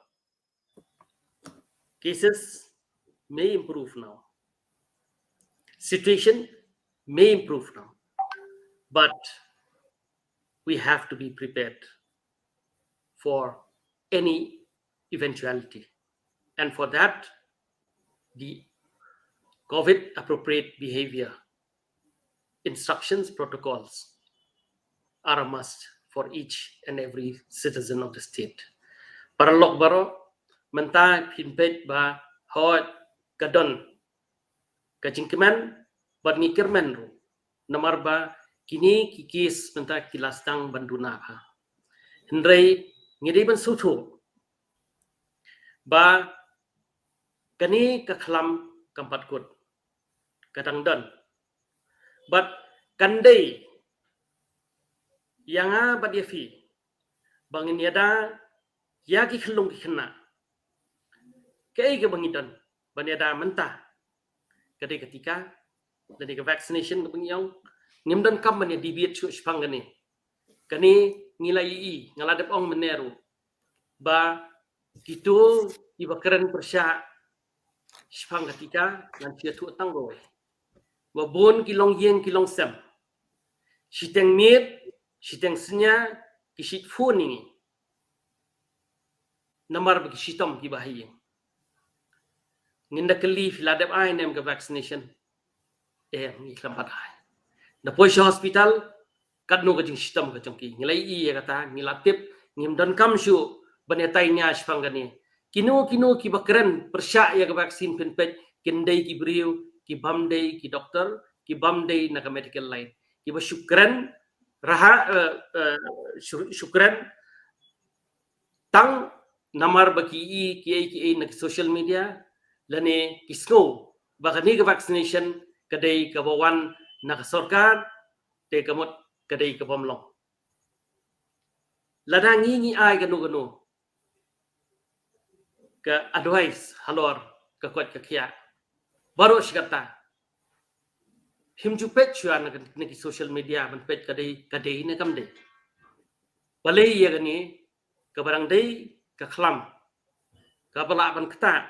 cases may improve now. Situation may improve now. But we have to be prepared for any eventuality. And for that, the COVID appropriate behavior instructions, protocols are a must for each and every citizen of the state. Paralok baroh, mynta phin peit ba hoi ka don ka jingkmen bad ngi kyrmen ruh, namar ba kine ki kes mynta ki la sdang ban duna bha. Hynrei ngi dei ban sngewthuh ba kane ka khlam kam pat kut, ka dang don. Bad kan dei ïa nga bad ïa phi ba ngin ïada ïa ki khyllung ki khynnah. Kaei kaba ngi don ban ïada mynta, ka dei ka tika lane ka vaccination kaba ngi ong. Ngim donkam ban ïa debate shuh shaphang kane. Kane ngi la ïohi, nga la dep ong mynne ruh ba kito kiba kren pyrshah shaphang ka tika ngan shu ïathuh tang kawei. Ba bun ki longïing ki longsem, shiteng miet shiteng synñia ki shait phone ïa ngi namar ba ki shitom kiba ha ïing. Ngin da kylli, phi la dep ai ne em ka vaccination? Em, ngi khlem pat ai. Da poi sha hospital, katno ka jingshitom ka jong ki? Ngi la ïohi ïa kata, ngi la tip, ngim donkam shuh ban ïatai nia shaphang kane. Kino kino kiba kren pyrshah ïa ka vaccine, phin peit kin dei ki briew ki bym dei ki doktor, ki bym dei na ka medical line, kiba shu kren raha, eh, eh, shu, shu kren tang namar ba ki ïohi kiei kiei na ki social media, lane ki sngew ba kane ka vaccination ka dei kaba wan na ka sorkar, te ka mut ka dei ka bym long. Lada ngi ngi ai kano kano ka advice halor ka koit ka khiah baroh shi katta, phim ju peit shuwa na ka, na ki social media ban peit ka dei, ka dei ne kam dei. Balei ïa kane kaba dang dei ka khlam, kaba lah ban ktah,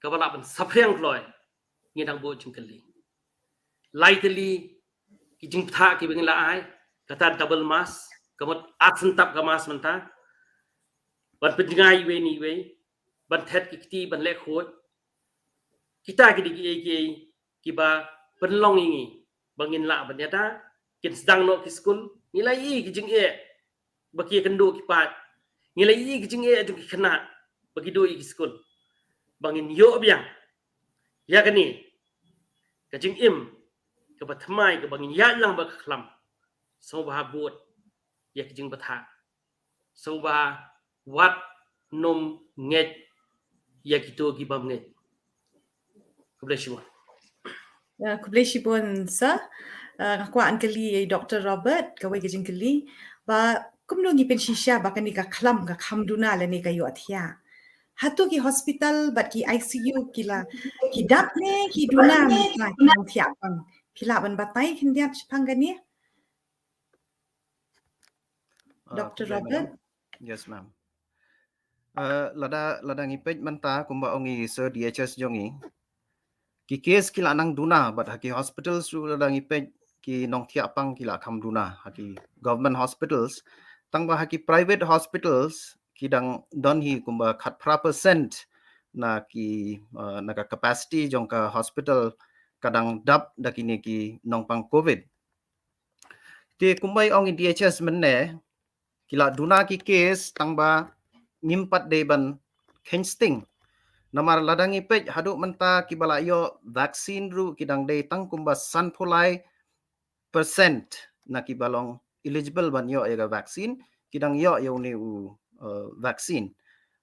kaba lah ban saphriang kloi, ngi dang buh jingkylli. Lai tylli ki jingbthah kiba ngi la ai, kata double mask, ka mut ar syntap ka mask mynta, ban pynjngai iwei na iwei, ban thet ki kti, ban leh khuid. Kita ki dei kiei kiei kiba pynlong ïa ngi ba ngin lah ban ïada. Kin sdang noh ki skul, ngi la ïohi ki jingeh ba ki ïakynduh ki paid, ngi la ïohi ki jingeh jong ki khynnah ba ki duh ïa ki skul. Ba ngin ïoh biang ïa kane ka jingim kaba thymmai kaba ngin ïaid lang bad ka khlam, sngewbha bud ïa ki jingbthah, sngewbha wat nym ngeit ïa kito ki bym ngeit. Khublei shibun. Ya, khublei shibun, sir. Uh, nga kwah ban kylli ïa i Doktor Robert kawei ka jingkylli ba kumno ngi pynshisha ba kane ka khlam ka kham duna lane ka ïohthiah? Hato ki hospital bad ki I C U ki la, ki dap ne ki duna mynta ki nongthiah pang? Phi lah ban batai khyndiat shaphang kane? Ah, Doktor khublei, Robert? Madam. Yes, ma'am. Ah, lada, lada ngi peit mynta kumba ong i Sir D H S jong ngi, ki case ki la nang duna bad ha ki hospitals ruh lada ngi peit ki nongthiah pang ki la kham duna ha ki government hospitals. Tangba ha ki private hospitals ki dang don hi kumba khatphra percent na ki, ah, na ka capacity jong ka hospital ka dang dap da kine ki nongpang covid. Te kumba i ong i D H S mynne, ki la duna ki case tangba ngim pat dei ban kheiñ sting. Namar lada ngi peit haduh mynta kiba la ïoh vaccine ruh ki dang dei tang kumba sanphew lai percent na kiba long eligible ban ïoh ïa ka vaccine, ki dang ïoh ïa une u, uh, vaccine.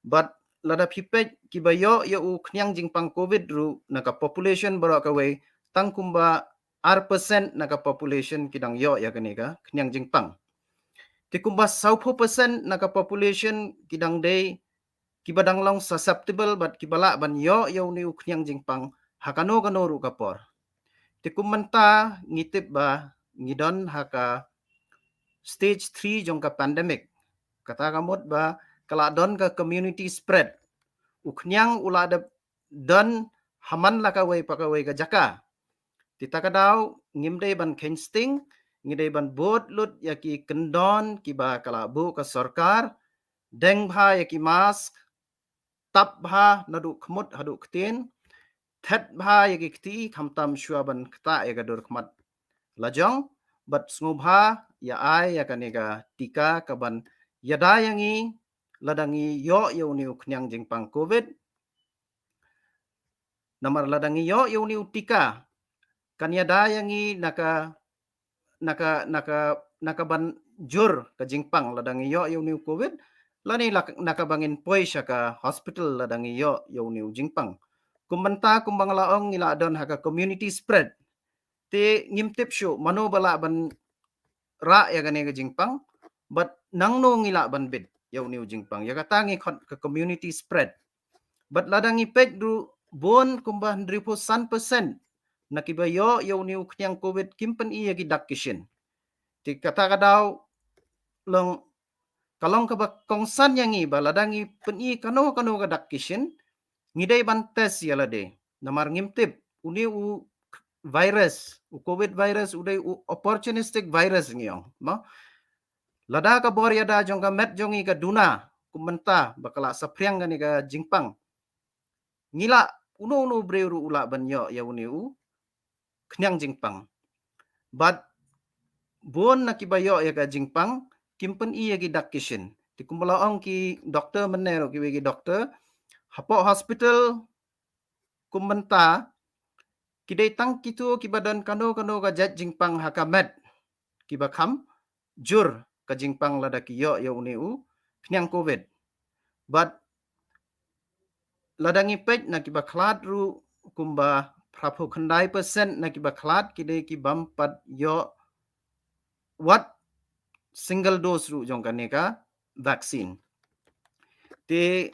Bad lada phi peit kiba ïoh ïa u khñiang jingpang covid ruh na ka population baroh kawei tang kumba ar percent na ka population ki dang ïoh ïa kane ka khñiang jingpang. Te kumba sawphew percent na ka population ki dang dei kiba dang long susceptible bad kiba lah ban ïoh ïa une u khñiang jingpang ha kano kano ruh ka por. Te kum mynta ngi tip ba ngi don ha ka stage three jong ka pandemic. Kata ka mut ba ka la don ka community spread. U khñiang u la dep don ha man la kawei pa kawei ka jaka. Te ta ka daw ngim dei ban kheiñ sting, ngi dei ban bud lut ïa ki kyndon kiba ka la buh ka sorkar, deng bha ïa ki mask, tap bha naduh khmut haduh ktien, thet bha ïa ki kti khamtam shuwa ban ktah ïa ka dur khmat lajong, bad sngewbha ïa ai ïa kane ka tika kaban ïada ïa ngi lada ngi ïoh ïa une u khñiang jingpang covid. Namar lada ngi ïoh ïa une u tika, kan ïada ïa ngi na ka, na ka, na ka, na ka ban jur ka jingpang lada ngi ïoh ïa une u covid, lane la, na ka ba ngin poi sha ka hospital lada ngi ïoh ïa une u jingpang. Kum mynta, kum ba nga la ong, ngi la don ha ka community spread. Te ngim tip shuh mano ba lah ban rah ïa kane ka jingpang, bad nangno ngi lah ban bit ïa une u jingpang. Ïa kata ngi khot ka community spread. Bad lada ngi peit ruh, bun kumba hynriewphew san percent na kiba ïoh ïa une u khñiang covid kim pyni ïa ki dak ki shin. Te kata ka daw long, ka long kaba kongsan ïa ngi ba lada ngi pyni kano kano ka dak ki shin, ngi dei ban test ïa lade. Namar ngim tip, une u virus, u covid virus u dei u opportunistic virus, ngi ong, mo. Lada ka bor ïada jong ka met jong ngi ka duna kum mynta ba ka la saphriang kane ka jingpang, ngi lah, uno uno u briew ruh u lah ban ïoh ïa une u khñiang jingpang. Bad bun na kiba ïoh ïa ka jingpang kim pyni ïa ki dak ki shin. Te kumba la ong ki doktor mynne ruh, kiwei ki doktor, hapoh hospital kum mynta, ki dei tang kito kiba don kano kano ka jait jingpang ha ka met, kiba kham jur ka jingpang lada ki ïoh ïa une u khñiang covid. Bad lada ngi peit na kiba khlad ruh, kumba phraphew khyndai percent na kiba khlad ki dei ki bym pat ïoh wat single dose ruh jong kane ka vaccine. Te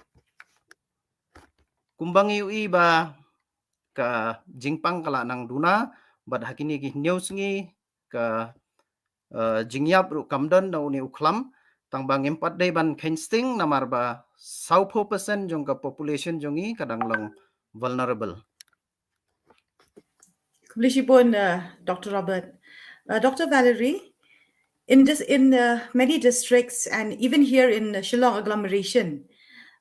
kumba ngi ïohi ba ka jingpang ka la nang duna, bad ha kine ki hynñiew sngi ka, eh, jingïap ruh kam don na une u khlam, tang ba ngim pat dei ban kheiñ sting namar ba sawphew percent jong ka population jong ngi ka dang long vulnerable. Khublei shibun, uh, Doctor Robert. Uh, Doctor Valerie, in dis-, in, uh, many districts and even here in, uh, Shillong agglomeration,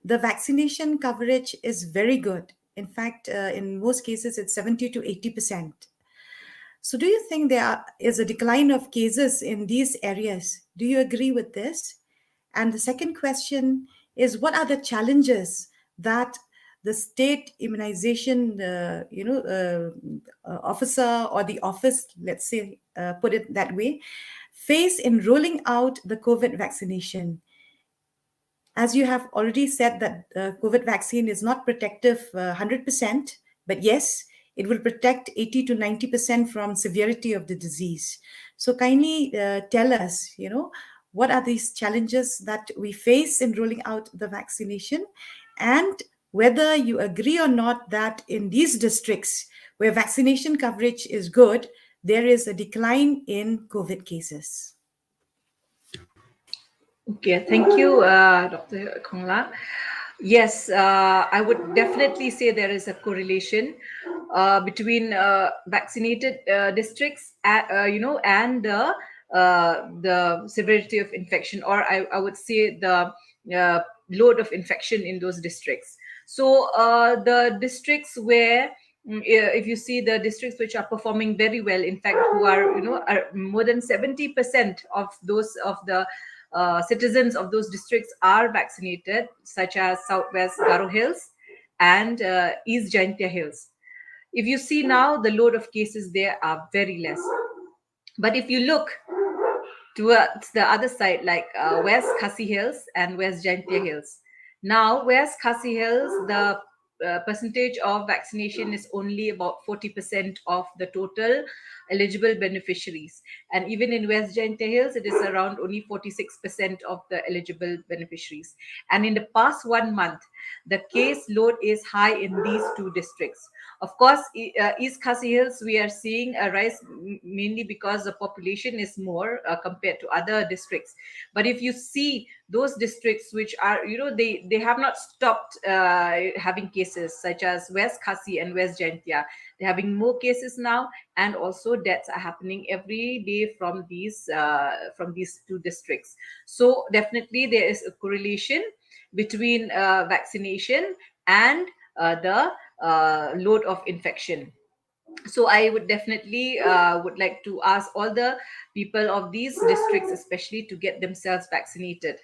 the vaccination coverage is very good. In fact, uh, in most cases, it's seventy to eighty percent. So do you think there are, is a decline of cases in these areas? Do you agree with this? And the second question is, what are the challenges that the state immunization, uh, you know, uh, uh, officer or the office, let's say, uh, put it that way, face in rolling out the covid vaccination? As you have already said that, uh, covid vaccine is not protective, uh, hundred percent, but yes, it will protect eighty to ninety percent from severity of the disease. So kindly, uh, tell us, you know, what are these challenges that we face in rolling out the vaccination, and whether you agree or not that in these districts where vaccination coverage is good, there is a decline in covid cases. Okay, thank you, uh, Doctor Khongla. Yes, uh, I would definitely say there is a correlation, uh, between, uh, vaccinated, uh, districts, uh, uh, you know, and the, uh, the severity of infection, or I, I would say the, uh, load of infection in those districts. So, uh, the districts where, mm, i-, if you see the districts which are performing very well, in fact, who are, you know, are more than seventy percent of those, of the, uh, citizens of those districts are vaccinated, such as Southwest Garo Hills and, uh, East Jaintia Hills. If you see now, the load of cases there are very less. But if you look towards the other side, like, uh, West Khasi Hills and West Jaintia Hills, now West Khasi Hills, the, uh, percentage of vaccination is only about forty percent of the total eligible beneficiaries. And even in West Jaintia Hills, it is around only forty-six percent of the eligible beneficiaries. And in the past one month, the case load is high in these two districts. Of course, i-, uh, East Khasi Hills, we are seeing a rise m-, mainly because the population is more, uh, compared to other districts. But if you see those districts which are, you know, they, they have not stopped, uh, having cases, such as West Khasi and West Jaintia, they're having more cases now, and also deaths are happening every day from these, uh, from these two districts. So definitely there is a correlation between, uh, vaccination and, uh, the, uh, load of infection. So I would definitely, uh, would like to ask all the people of these districts especially to get themselves vaccinated.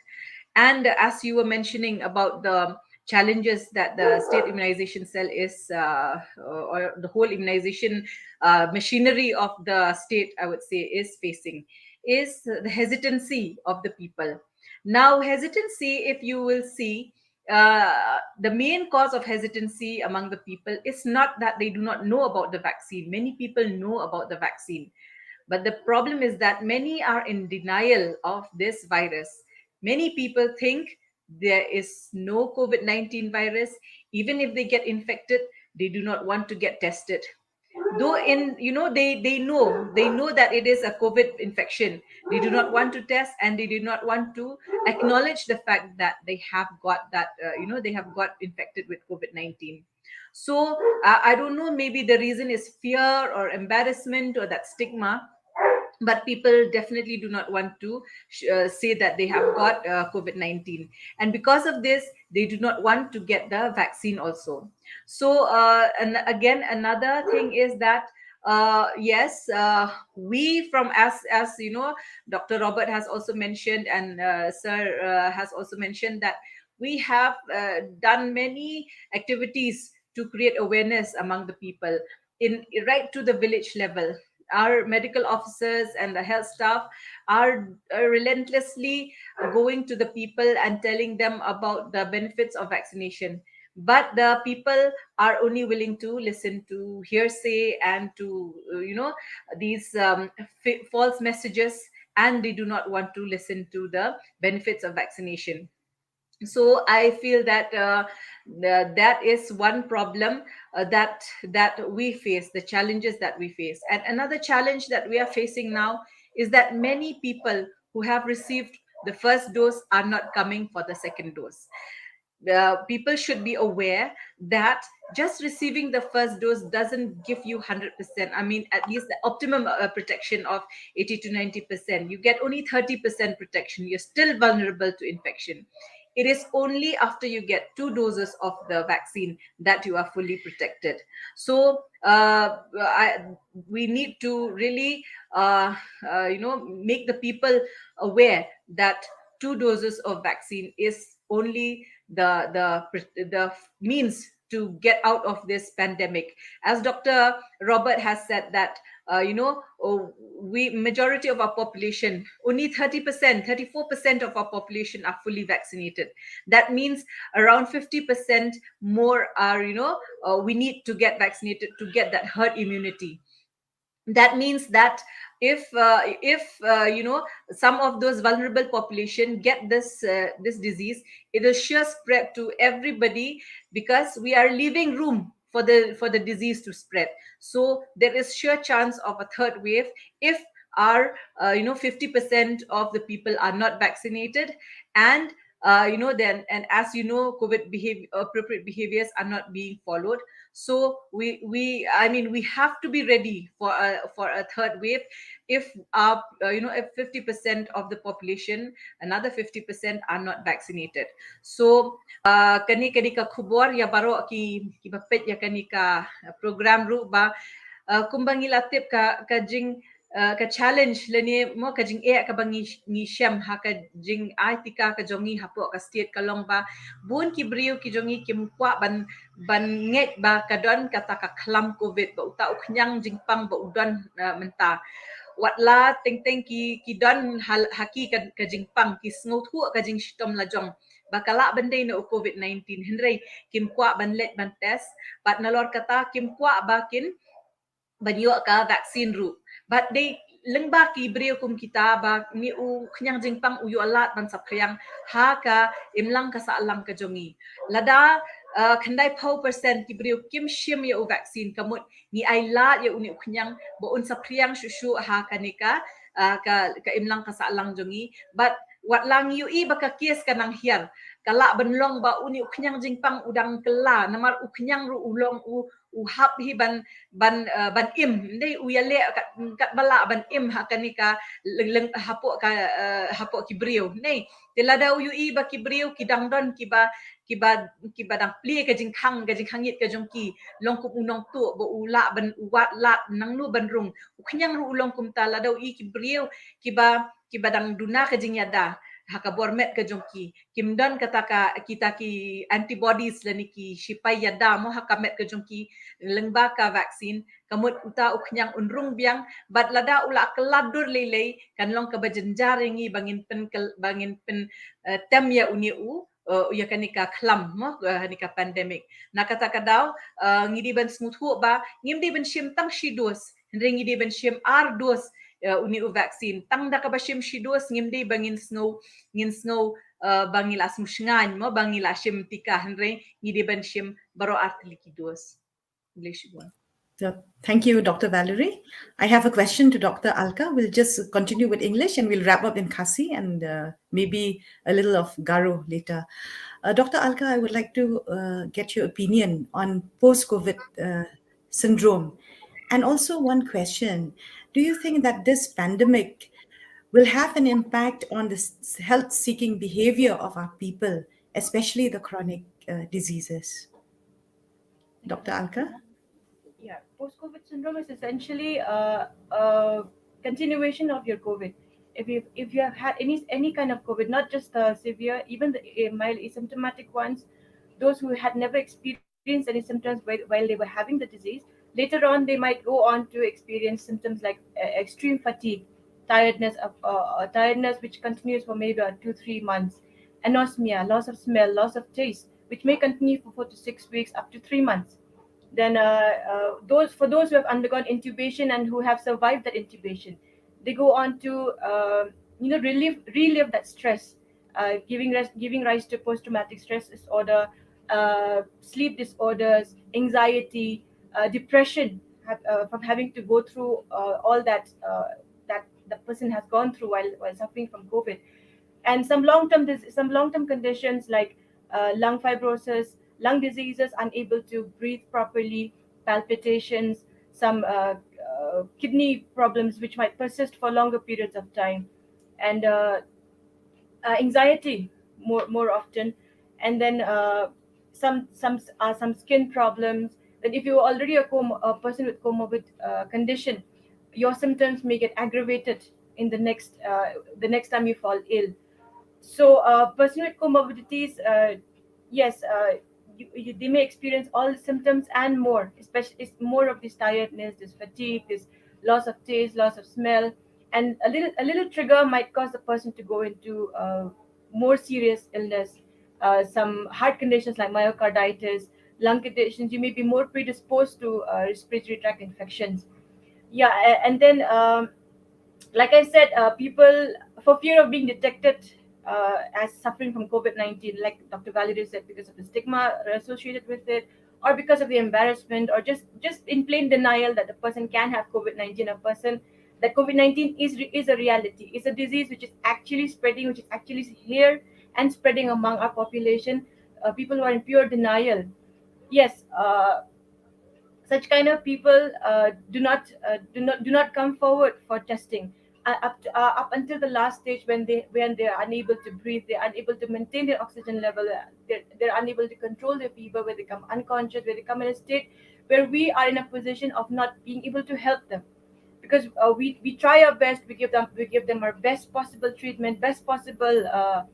And as you were mentioning about the challenges that the state immunization cell is, uh, or the whole immunization uh, machinery of the state, I would say, is facing is the hesitancy of the people. Now, hesitancy, if you will see, uh, the main cause of hesitancy among the people is not that they do not know about the vaccine. Many people know about the vaccine. But the problem is that many are in denial of this virus. Many people think there is no COVID nineteen virus. Even if they get infected, they do not want to get tested. Though in, you know, they, they know, they know that it is a COVID infection. They do not want to test, and they do not want to acknowledge the fact that they have got that, uh, you know, they have got infected with COVID nineteen. So uh, I don't know, maybe the reason is fear or embarrassment or that stigma, but people definitely do not want to uh, say that they have got uh, COVID nineteen. And because of this, they do not want to get the vaccine also. So, uh, and again, another thing is that uh, yes, uh, we from, as as you know, Dr. Robert has also mentioned, and uh, Sir uh, has also mentioned that we have uh, done many activities to create awareness among the people, in right to the village level. Our medical officers and the health staff are uh, relentlessly going to the people and telling them about the benefits of vaccination. But the people are only willing to listen to hearsay and to, uh, you know, these um, f- false messages, and they do not want to listen to the benefits of vaccination. So I feel that uh, the, that is one problem uh, that that we face, the challenges that we face. And another challenge that we are facing now is that many people who have received the first dose are not coming for the second dose. Uh, people should be aware that just receiving the first dose doesn't give you one hundred percent. I mean, at least the optimum uh, protection of eighty to ninety percent. You get only thirty percent protection. You're still vulnerable to infection. It is only after you get two doses of the vaccine that you are fully protected. So uh, I, we need to really, uh, uh, you know, make the people aware that two doses of vaccine is only the the the means to get out of this pandemic. As Dr. Robert has said that, uh, you know, oh, we, majority of our population, only thirty percent, thirty-four percent of our population are fully vaccinated. That means around fifty percent more are, you know, uh, we need to get vaccinated to get that herd immunity. That means that if uh, if uh, you know, some of those vulnerable population get this uh, this disease, it will sure spread to everybody, because we are leaving room for the for the disease to spread. So there is sure chance of a third wave if our uh, you know, fifty percent of the people are not vaccinated, and uh, you know, then, and as you know, COVID behavior, appropriate behaviors are not being followed. So we we I mean, we have to be ready for a for a third wave if our uh, you know, if fifty percent of the population, another fifty percent are not vaccinated. So uh, kane kane ka khubor ïa baroh ki ki ba peit ïa kane ka uh, program ruh ba uh, kumba ngi la tip ka ka jing uh, ka challenge lane mo ka jingeh kaba ngi ngi shem ha ka jingai tika ka jong ngi hapoh ka state ka long ba bun ki briew ki jong ngi kim kwah ban ban ngeit ba ka don kata ka khlam COVID, ba uta u khñiang jingpang ba u don uh, mynta. Wat la teng teng ki ki don ha ki ka, ka jingpang, ki sngewthuh ka jingshitom la jong ba ka lah ban dei na u COVID nineteen, hynrei kim kwah ban leit ban test. Bad nalor kata kim kwah ba kin ban ïoh ka vaccine ruh. Bad dei lyngba ki briew kum kita ba ni u khñiang jingpang u ïoh lad ban saphriang ha ka imlang ka sahlang ka jong ngi. Lada uh, khyndai phew percent ki briew kim shim ïa u vaccine, ka mut ngi ai lad ïa u ni u khñiang ba un saphriang shuh shuh ha kane ka uh, ka ka imlang ka sahlang jong ngi. Bad wat la ngi ïohi ba ka case ka nang hiar, ka lah ban long ba u ni u khñiang jingpang u dang kylla, namar u khñiang ruh u long u u hap hi ban ban uh, ban im, ndei u ïaleh kat, kat ba lah ban im ha kane ka leng leng hapoh ka uh, hapoh ki briew. Nei, te lada u ïohi ba ki briew ki dang don kiba kiba kiba dang plie ka jingkhang, ka jingkhang ïit ka jong ki, long kum u nongtuh ba u lah ban u wad lad nangno ban rung. U khñiang ruh u long kumta, lada u ïohi ki briew kiba kiba dang duna ka jingïada, ha ka bor met ka jong ki. Kim don kata ka, kita ki antibodies lane ki shipai ïada mo ha ka met ka jong ki lyngba ka vaccine, ka mut uta u khñiang un rung biang, bad lada u la kylla dur lei lei, kan long kaba jynjar ïa ngi ba ngin pyn, ba ngin pyn, eh, tem ïa une u, eh, ïa kane ka khlam mo, eh, kane ka pandemic. Na kata ka daw, eh, ngi dei ban sngewthuh ba ngim dei ban shim tang shi dos, hynrei ngi dei ban shim ar dos, eh, une u vaccine. Tang da kaba shim shi dos ngim dei ba ngin sngew, ngin sngew, eh, ba ngi la sngewshngaiñ mo, ba ngi la shim tika, hynrei ngi dei ban shim baroh ar tylli ki dos. English one. So, thank you, Doctor Valerie. I have a question to Doctor Alka. We'll just continue with English and we'll wrap up in Khasi and, uh, maybe a little of Garo later. Uh, Doctor Alka, I would like to, uh, get your opinion on post-COVID, uh, syndrome. And also one question, do you think that this pandemic will have an impact on the s-, health-seeking behavior of our people, especially the chronic, uh, diseases? Doctor Alka? Yeah, post-COVID syndrome is essentially, uh, a continuation of your COVID. If you, if you have had any, any kind of COVID, not just the severe, even the, uh, mild asymptomatic ones, those who had never experienced any symptoms while, while they were having the disease, later on they might go on to experience symptoms like, uh, extreme fatigue, tiredness of, uh, uh, tiredness which continues for maybe about two, three months, anosmia, loss of smell, loss of taste, which may continue for four to six weeks, up to three months. Then, uh, uh, those, for those who have undergone intubation and who have survived that intubation, they go on to, uh, you know, relive, relive that stress, uh, giving res-, giving rise to post-traumatic stress disorder, uh, sleep disorders, anxiety, uh, depression, have, uh, from having to go through, uh, all that, uh, that the person has gone through while, while suffering from COVID. And some long-term dis-, some long-term conditions like, uh, lung fibrosis, lung diseases, unable to breathe properly, palpitations, some, uh, uh, kidney problems which might persist for longer periods of time, and, uh, uh, anxiety more, more often, and then, uh, some, some, uh, some skin problems. Then if you're already a com-, a person with comorbid, uh, condition, your symptoms may get aggravated in the next, uh, the next time you fall ill. So, uh, person with comorbidities, uh, yes, uh, you, you, they may experience all the symptoms and more, especially it's more of this tiredness, this fatigue, this loss of taste, loss of smell, and a little, a little trigger might cause the person to go into, uh, more serious illness, uh, some heart conditions like myocarditis, lung conditions. You may be more predisposed to, uh, respiratory tract infections. Yeah, a-, and then, um, like I said, uh, people, for fear of being detected, uh, as suffering from COVID nineteen, like Doctor Valerie said, because of the stigma associated with it, or because of the embarrassment, or just, just in plain denial that the person can have COVID nineteen, a person, that COVID nineteen is re-, is a reality. It's a disease which is actually spreading, which is actually here and spreading among our population, uh, people who are in pure denial. Yes, uh, such kind of people, uh, do not, uh, do not, do not come forward for testing. Uh, up to, uh, up until the last stage when they, when they are unable to breathe, they are unable to maintain their oxygen level, uh, they're, they're unable to control their fever, where they come unconscious, where they come in a state where we are in a position of not being able to help them. Because, uh, we, we try our best, we give them, we give them our best possible treatment, best possible, uh,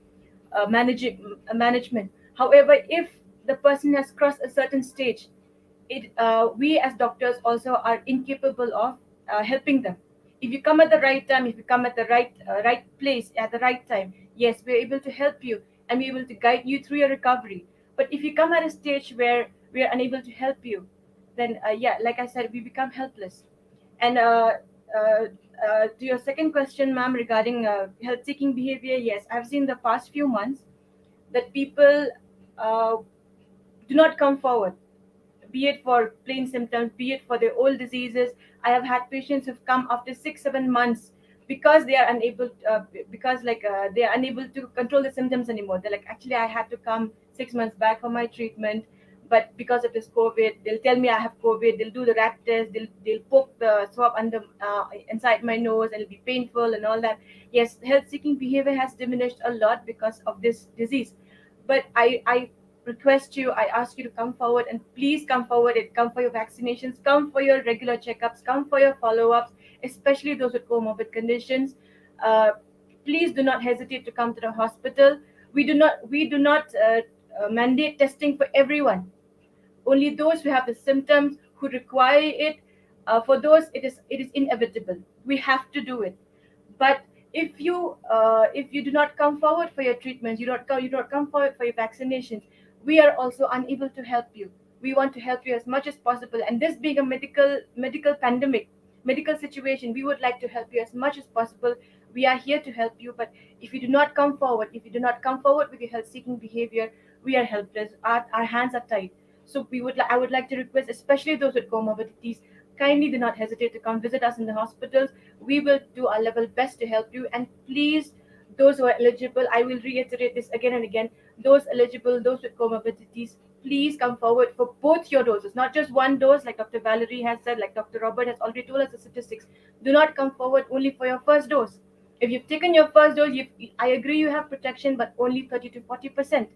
uh, managing, uh, management. However, if the person has crossed a certain stage, it, uh, we as doctors also are incapable of, uh, helping them. If you come at the right time, if you come at the right, uh, right place at the right time, yes, we're able to help you and we're able to guide you through your recovery. But if you come at a stage where we are unable to help you, then, uh, yeah, like I said, we become helpless. And, uh, uh, uh, to your second question, ma'am, regarding, uh, health-seeking behavior, yes, I've seen the past few months that people, uh, do not come forward, be it for plain symptoms, be it for their old diseases. I have had patients who've come after six, seven months because they are unable, uh, because, like, uh, they are unable to control the symptoms anymore. They're like, "Actually, I had to come six months back for my treatment, but because of this COVID, they'll tell me I have COVID, they'll do the RAT test, they'll, they'll poke the swab under, uh, inside my nose, and it'll be painful and all that." Yes, health-seeking behavior has diminished a lot because of this disease. But I, I request you, I ask you to come forward, and please come forward and come for your vaccinations, come for your regular checkups, come for your follow-ups, especially those with comorbid conditions. Uh, please do not hesitate to come to the hospital. We do not we do not uh, uh, mandate testing for everyone. Only those who have the symptoms, who require it, uh, for those it is it is inevitable. We have to do it. But if you uh, if you do not come forward for your treatments, you don't come you don't come forward for your vaccinations, we are also unable to help you. We want to help you as much as possible. And this being a medical medical pandemic, medical situation, we would like to help you as much as possible. We are here to help you, but if you do not come forward, if you do not come forward with your health-seeking behavior, we are helpless. Our, our hands are tied. So we would, li- I would like to request, especially those with comorbidities, kindly do not hesitate to come visit us in the hospitals. We will do our level best to help you. And please, those who are eligible, I will reiterate this again and again, those eligible, those with comorbidities, please come forward for both your doses, not just one dose, like Doctor Valerie has said, like Doctor Robert has already told us the statistics. Do not come forward only for your first dose. If you've taken your first dose, you've, I agree you have protection, but only thirty to forty percent.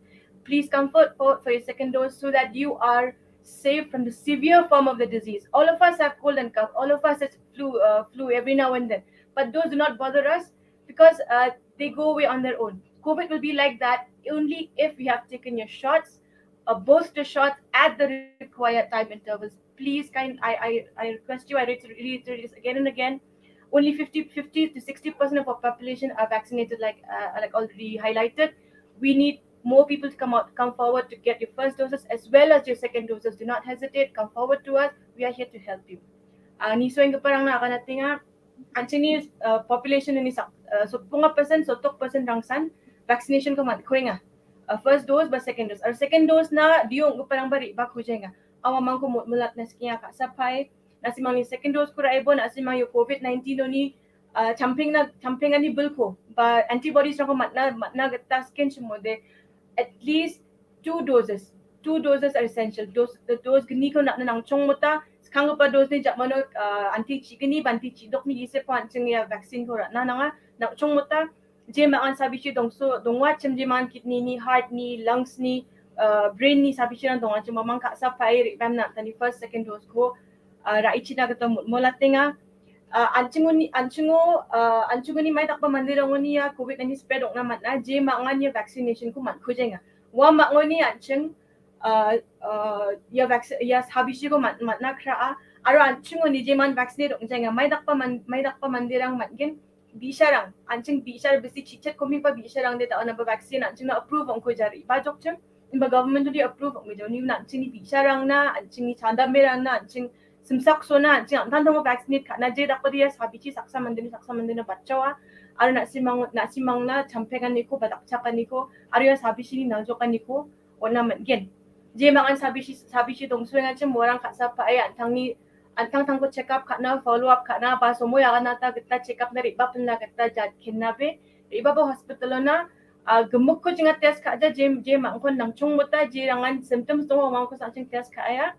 Please come forward for, for your second dose so that you are safe from the severe form of the disease. All of us have cold and cough. All of us has flu, uh, flu every now and then. But those do not bother us because uh, they go away on their own. COVID will be like that only if you have taken your shots, uh, booster shots at the required time intervals. Please, kind, I, I, I request you, I reiterate this again and again. Only fifty, fifty to sixty percent of our population are vaccinated, like uh, like already highlighted. We need more people to come out, come forward to get your first doses as well as your second doses. Do not hesitate, come forward to us. We are here to help you. Uh, ni so ing parang na kana tinga, anchini uh, population ni sak uh, so punga percent, so tok percent rangsan vaccination ko mat koinga. Uh, first dose ba second dose. Ar second dose na diong ko parang bari ba kujenga. Awa mangko mulat na skia ka sapai. Na simang ni second dose kura ebo na simang yo COVID nineteen oni uh, champing na champing ani bulko. Ba antibodies ko mat na mat na gata skin chimode. At least two doses. Two doses are essential. Dose the dose gni ko na nang chong mota. Skang pa dose ni jak mano uh, anti chi gni, anti chi dok ni ise pa anching ya vaccine ko na nanga nang chong mota. Je ma an sabi chi dong so dong wa chem je man kidney ni, heart ni, lungs ni, uh, brain ni sabi chi dong wa chem mang ka sa pai ri bam na tani first second dose ko uh, ra ichi na kata mot mola tenga. Uh, anching ni anching uh, anching ni mai tak pa mandir ngoni ya COVID nineteen spread ong na mat na je ma ngan ya vaccination ko mat ko jenga. Wa ma ngoni anching uh, uh, ya vaccine ya sabi chi ko mat mat na kra a. Aro anching ni je man vaccinate ong jenga mai tak pa man mai tak pa mandir ang mat gen. Bisharang, anching bishar bisi chichet komi pa bisharang de ta ona ba vaccine anching na approve ong ko jari ba jok chem. Ba government di approve ong ko jari na anching ni bisharang na anching ni chanda merang na anching simsak sona anching am tan thong vaccinate ka na je dak pa dia sabi chi saksa mandeni saksa mandeni bachawa. Aro na simang na simang na champekan ni ko badak chakan ni ko. Aro ya sabi chi ni na jokan ni ko. Ona mat gen. Je ma ngan sabi chi sabi chi dong sueng anching morang ka sa pa ai antang ni antang tang ko check up ka na follow up ka na ba somo ya na ta kita check up na ri ba pen na kita jat kin na be ri ba ba hospital na uh, gemuk ko jinga test ka ja je je ma kon nang chung mota je rangan symptoms dong ma ko sa ching test ka ya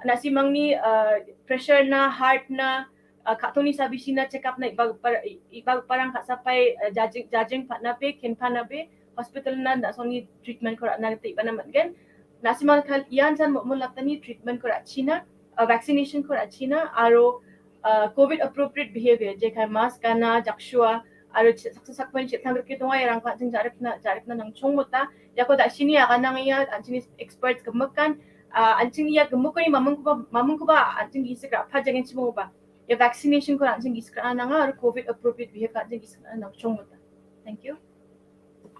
na simang ni uh, pressure na heart na uh, ka toni sabi chi na check up na iba par iba parang ka sapai uh, jajing jajing pa na be kin pa na be hospital na na soni treatment ko na te iba na mat gen na simang kal ian san mo mo latani treatment ko ra china uh, vaccination ko ra china aro uh, COVID appropriate behavior je kai mask kana jakshua aro saksa sakpen chit thang rikit tungai rang ka jing jarik na jarik na nang chung mota ya ko da chini ya kanang ya anchini experts kemekan uh, anchini ya kemukani mamung kuba mamung kuba anchini sikra pa jangan chimo ba ya vaccination ko anchini sikra nanga aro COVID appropriate behavior anchini sikra nang chung mota. Thank you.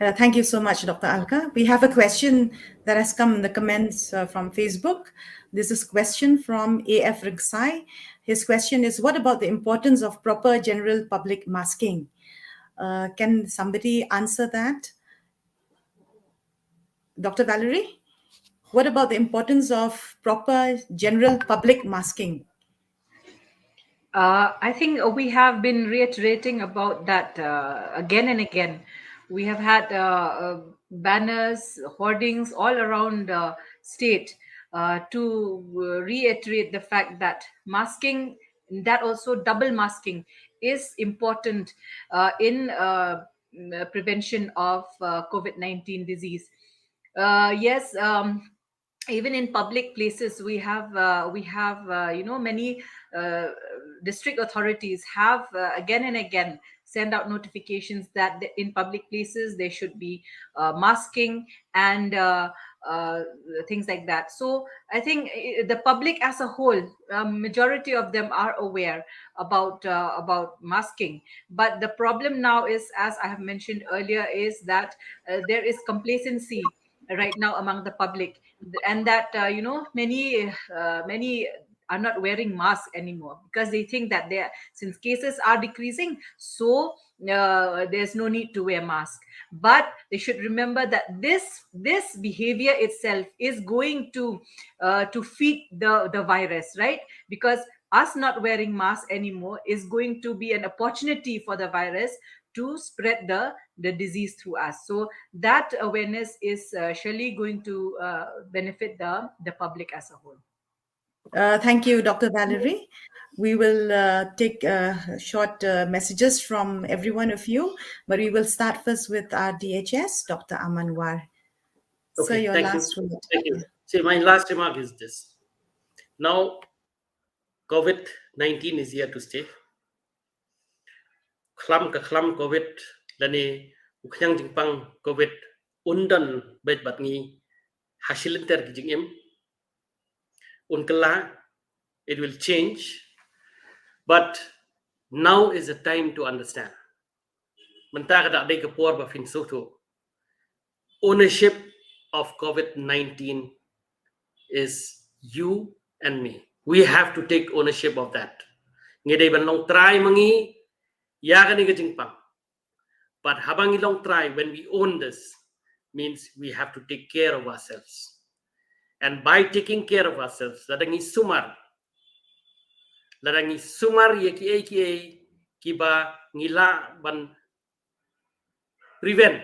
Uh, thank you so much, Doctor Alka. We have a question that has come in the comments uh, from Facebook. This is a question from A F Rigsai. His question is, what about the importance of proper general public masking? Uh, can somebody answer that? Doctor Valerie, what about the importance of proper general public masking? Uh, I think we have been reiterating about that uh, again and again. We have had uh, uh, banners, hoardings all around the state uh, to reiterate the fact that masking, that also double masking, is important uh, in uh, mm, uh, prevention of uh, COVID nineteen disease. Uh, yes, um, even in public places we have uh, we have uh, you know many uh, district authorities have uh, again and again send out notifications that the, in public places there should be uh, masking and uh, uh, things like that. So I think uh, the public as a whole, um, majority of them are aware about uh, about masking. But the problem now is, as I have mentioned earlier, is that uh, there is complacency right now among the public, and that uh, you know many uh, many are not wearing masks anymore because they think that they are, since cases are decreasing, so uh, there's no need to wear mask. But they should remember that this this behavior itself is going to uh, to feed the the virus, right? Because us not wearing masks anymore is going to be an opportunity for the virus to spread the the disease through us. So that awareness is uh, surely going to uh, benefit the the public as a whole. Uh, thank you, Doctor Valerie. We will uh, take uh, short uh, messages from every one of you, but we will start first with our D H S, Doctor Aman War. So Okay, your thank you. Last word. Thank you. See, my last remark is this. Now, COVID nineteen is here to stay. Khlam ka khlam COVID, lane u khñiang jingpang COVID, un don bad bad ngi ha shilynter ki jingim. Un kylla, it will change. But now is the time to understand. Mynta ka dak dei ka por ba phin sngewthuh. Ownership of COVID nineteen is you and me. We have to take ownership of that. Ngi dei ban long trai ma ngi ïa kane ka jingpang. But haba ngi long trai, when we own this, means we have to take care of ourselves. And by taking care of ourselves, lada ngi sumar, lada ngi sumar ïa kiei kiei kiba ngi lah ban prevent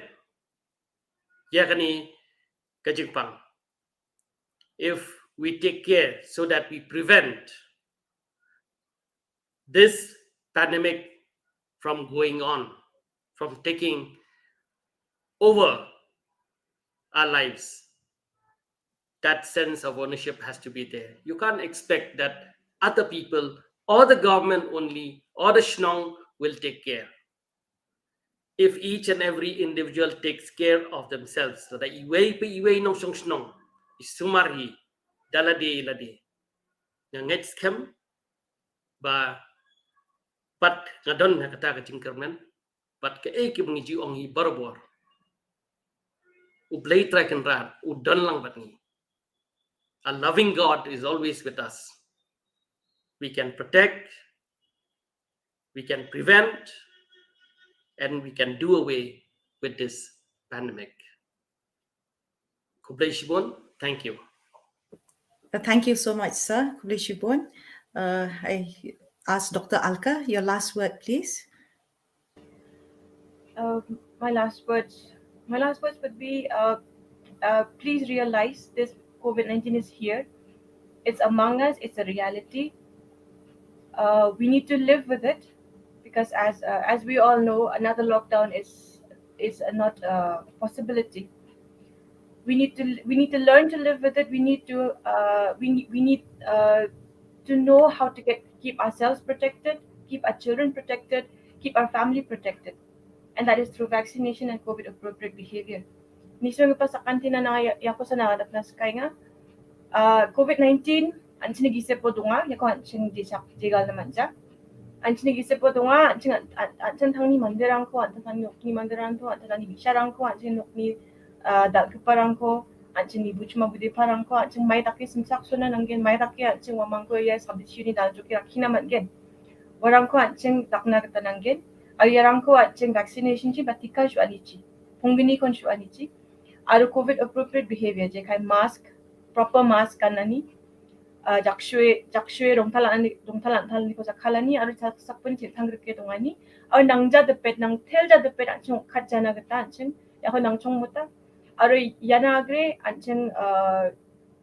ïa kane ka jingpang. If we take care so that we prevent this pandemic from going on, from taking over our lives, that sense of ownership has to be there. You can't expect that other people or the government only or the shnong will take care. If each and every individual takes care of themselves, lada iwei pa iwei nongshong shnong i sumar hi da lade lade, nga ngeit skhem ba pat nga don ha kata ka jingkyrmen, pat kaei kaba ngi ju ong hi barabor, U Blei Trai Kynrad u don lang bad ngi. A loving God is always with us. We can protect, we can prevent, and we can do away with this pandemic. Khublei shibun. Thank you. Uh, thank you so much, sir. Khublei shibun. Uh, I ask Doctor Alka, your last word, please. Uh, my last words, my last words would be, uh, uh, please realize this COVID nineteen is here. It's among us. It's a reality. Uh, we need to live with it because, as uh, as we all know, another lockdown is is not a possibility. We need to we need to learn to live with it. We need to uh, we need we need uh, to know how to get keep ourselves protected, keep our children protected, keep our family protected, and that is through vaccination and COVID appropriate behavior. Ni song pa sakantina na ya ko sana dat na skay nga. Uh, COVID nineteen, an chini gise po dunga, ya ko an chini di sak digal na manja. An chini gise po dunga, an chini an chini thang ni mandirang ko, an chini thang ni mandirang ko, an chini ni bisharang ko, an chini ni uh, dal kiparang ko, an chini buchma budi parang ko, an chini mai taki simsak suna nanggen, mai taki an chini wamang ko ya sabit shini dal juki rakina mangen. Warang ko an chini dakna kata nanggen, ayarang ko an chini vaccination chi batika shu anichi. Pungbini kon shu anichi. Aru COVID appropriate behavior je kai mask, proper mask kan ani. Uh, jakshwe jakshwe rong thalan ani rong thalan thalan ni ko jakhalani aru sak pun chini thang rike tongani. Aru nangja depet nangthel ja depet an chini khat jana kata an chini ya ko nang chong muta. Aro yana agre an ching uh,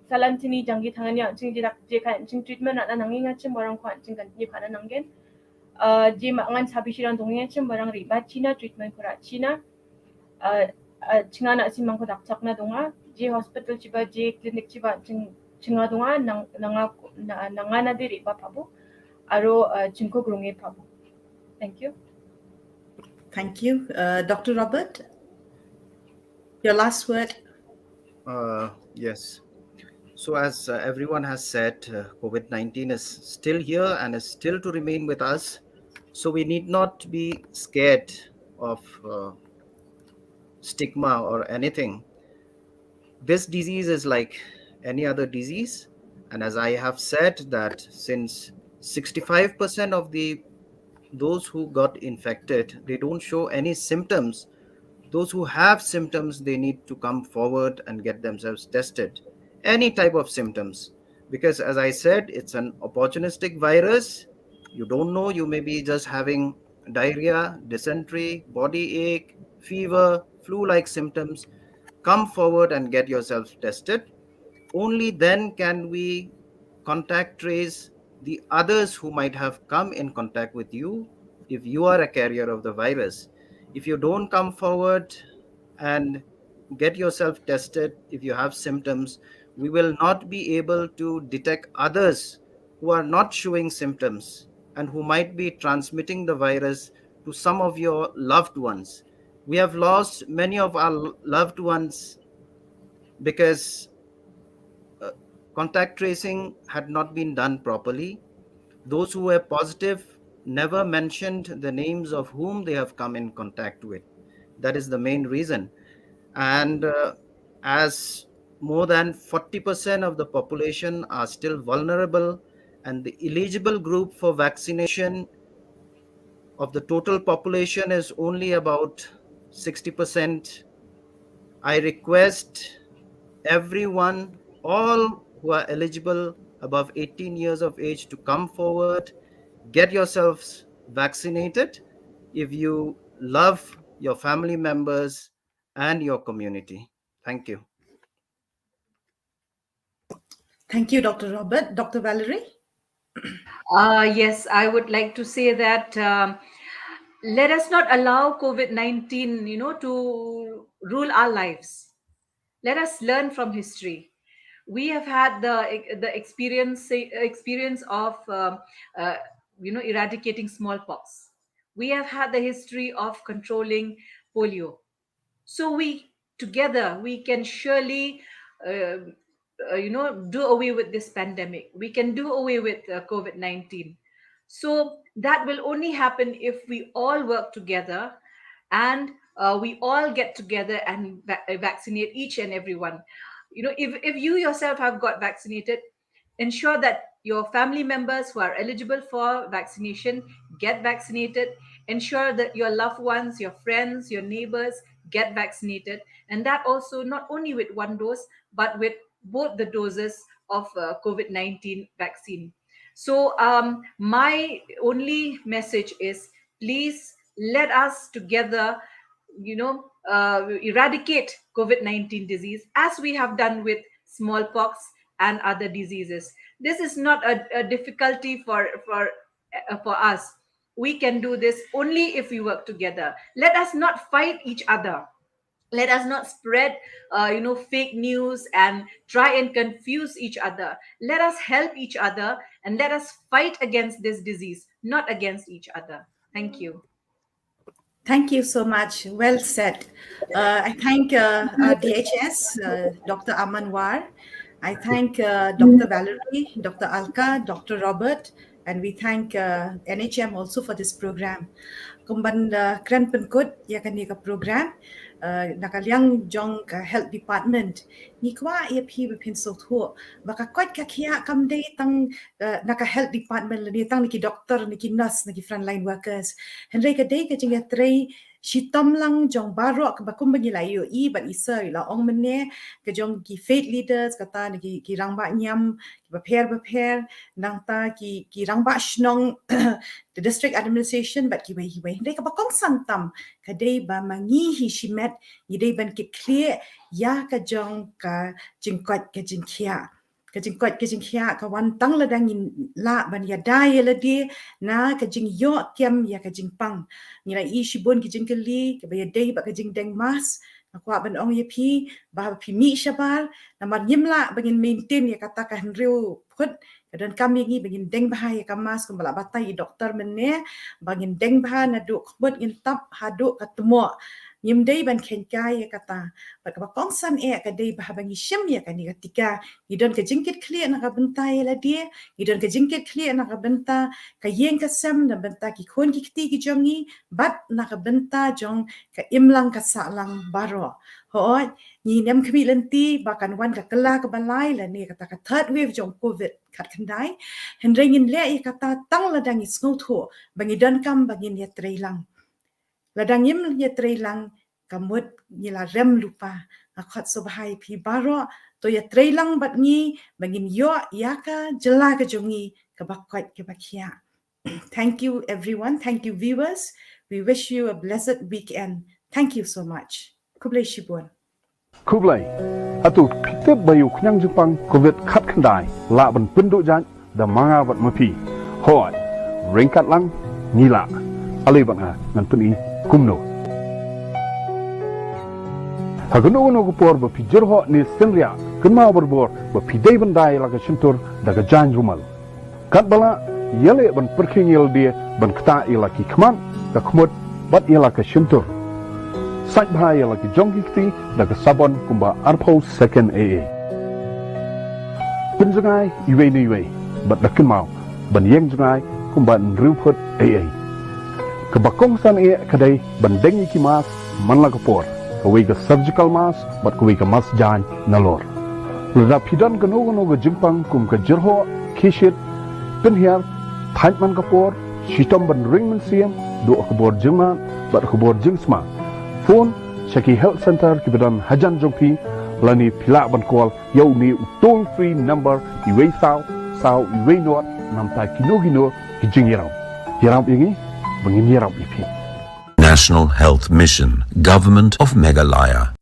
salan chini janggi thangani an ching jirak je kai an ching treatment na nangi nga chim barang ko an ching kan ni phana nanggen. Uh, je ma ngan sabi shirang dongi an chim barang riba china treatment kura china. Uh, uh, chinga na sim mangko dak chak na donga je hospital chiba je clinic chiba ching chinga donga nang nanga nanga na diri ba pabu. Aro uh, chingko grunge pabu. Thank you. Thank you. Uh, Doctor Robert, your last word. Uh, yes. So as uh, everyone has said, uh, COVID nineteen is still here and is still to remain with us. So we need not be scared of uh, stigma or anything. This disease is like any other disease. And as I have said that since sixty-five percent of the those who got infected, they don't show any symptoms. Those who have symptoms, they need to come forward and get themselves tested. Any type of symptoms. Because as I said, it's an opportunistic virus. You don't know, you may be just having diarrhea, dysentery, body ache, fever, flu-like symptoms. Come forward and get yourself tested. Only then can we contact trace the others who might have come in contact with you if you are a carrier of the virus. If you don't come forward and get yourself tested, if you have symptoms, we will not be able to detect others who are not showing symptoms and who might be transmitting the virus to some of your loved ones. We have lost many of our loved ones because uh, contact tracing had not been done properly. Those who were positive never mentioned the names of whom they have come in contact with. That is the main reason. And uh, as more than forty percent of the population are still vulnerable, and the eligible group for vaccination of the total population is only about sixty percent, I request everyone, all who are eligible above eighteen years of age, to come forward, get yourselves vaccinated if you love your family members and your community. Thank you. Thank you, Doctor Robert. Doctor Valerie? Uh, yes, I would like to say that um, let us not allow COVID nineteen, you know, to rule our lives. Let us learn from history. We have had the the experience experience of um, uh, you know, eradicating smallpox. We have had the history of controlling polio. So we together we can surely uh, uh, you know, do away with this pandemic. We can do away with uh, COVID nineteen. So that will only happen if we all work together and uh, we all get together and va- uh, vaccinate each and every one. You know, if, if you yourself have got vaccinated, ensure that your family members who are eligible for vaccination get vaccinated. Ensure that your loved ones, your friends, your neighbors get vaccinated. And that also not only with one dose, but with both the doses of uh, COVID nineteen vaccine. So um, my only message is, please let us together, you know, uh, eradicate COVID nineteen disease as we have done with smallpox and other diseases. This is not a, a difficulty for for uh, for us. We can do this only if we work together. Let us not fight each other. Let us not spread uh, you know, fake news and try and confuse each other. Let us help each other and let us fight against this disease, not against each other. Thank you. Thank you so much. Well said. Uh, I thank uh, our D H S, uh, Doctor Aman War. I thank uh, Doctor Valerie, Doctor Alka, Doctor Robert, and we thank uh, N H M also for this program. Kumban uh, kren pynkut ïa kane ka program uh, na ka liang jong ka health department. Ngi kwah ïa phi ba phin sngewthuh ba ka koit ka khiah kam dei tang uh, na ka health department lane tang na ki doctor, na ki nurse, na ki frontline workers. Hynrei ka dei ka jingïatrei shitom lang jong baroh kaba kumba ngi la ïohi bad i sir i la ong mynne, ka jong ki faith leaders, kata na ki, ki rangbah niam kiba pher ba pher, nangta ki, ki rangbah shnong, the district administration bad kiwei kiwei. Hynrei kaba kongsan tam ka dei ba ma ngi hi shimet ngi dei ban kit khlieh ïa ka jong ka jingkoit ka jingkhiah. Ka jingkoit ka jingkhiah ka wan tang lada ngin lah ban ïada ïa lade na ka jingïoh kem ïa ka jingpang. Ngi la ïohi shibun ki jingkylli kaba ïadei bad ka jingdeng mask. Nga kwah ban ong ïa phi ba phi mih shabar namar ngim lah ba ngin maintain ïa kata ka hynriew phut Ka donkam ïa ngi ba ngin deng bha ïa ka mask, kumba la batai i doktor mynne, ba ngin deng bha naduh khmut ngin tap haduh ka tmoh. Ngim dei ban kheiñ kai ïa kata. Bad kaba kongsan eh ka dei bha ba ngi shim ïa kane ka tika. Ngi don ka jingkitkhlieh na ka bynta ïa lade, ngi don ka jingkitkhlieh na ka bynta ka ïing ka sem, na bynta ki khun ki kti ki jong ngi, bad na ka bynta jong ka imlang ka sahlang baroh. Hooid, ngi ngam khmih lynti ba kan wan ka kylla kaba lai lane kata ka third wave jong covid khatkhyndai. Hynrei ngin leh ïa kata tang lada ngi sngewthuh ba ngi donkam ba ngin ïatreilang. Lada ngim ïatreilang, ka mut ngi la rem lypa. Nga khot sngewbha ïa phi baroh, to ïatreilang bad ngi ba ngin ïoh ïa ka jylla ka jong ngi kaba koit kaba khiah. Thank you everyone. Thank you viewers. We wish you a blessed weekend. Thank you so much. Khublei shibun. Khublei. Hato phi tip ba ïa u khñiang jingpang covid khatkhyndai lah ban pynduh jait da ma nga bad ma phi? Hooid, ryngkat lang ngi lah. Ale bad nga ngan pyni kumno. Ha kano kano ka por ba phi jyrhoh ne synriah, kynmaw barabor ba phi dei ban da ïa la ka shyntur da ka jaiñ rumal. Katba lah, ïaleh ban pyrkhing ïa lade ban ktah ïa la ki khmat, ka khmut bad ïa la ka shyntur. Sait bha ïa la ki jong ki kti da ka sabon kumba arphew second ei ei. Pynjngai iwei na iwei bad da kynmaw ban ïeng jngai kumba hynriew phut ei ei. Kaba kongsan eh ka dei ban deng ïa ki mask man la ka por, kawei ka surgical mask bad kawei ka mask jaiñ nalor. Lada phi don kano kano ka jingpang kum ka jyrhoh, khie shit, pynhiar, thait man ka por, shitom ban ring mynsiem, duh ha ka bor jingmad bad ha ka bor jingsma, phone sha ki health center kiba don hajan jong phi, lane phi lah ban call ïa une u toll free number iwei saw saw iwei nought namar kino kino ki jingïarap. Ïarap ïa ngi ba ngin ïarap ïa phi. National Health Mission, Government of Meghalaya.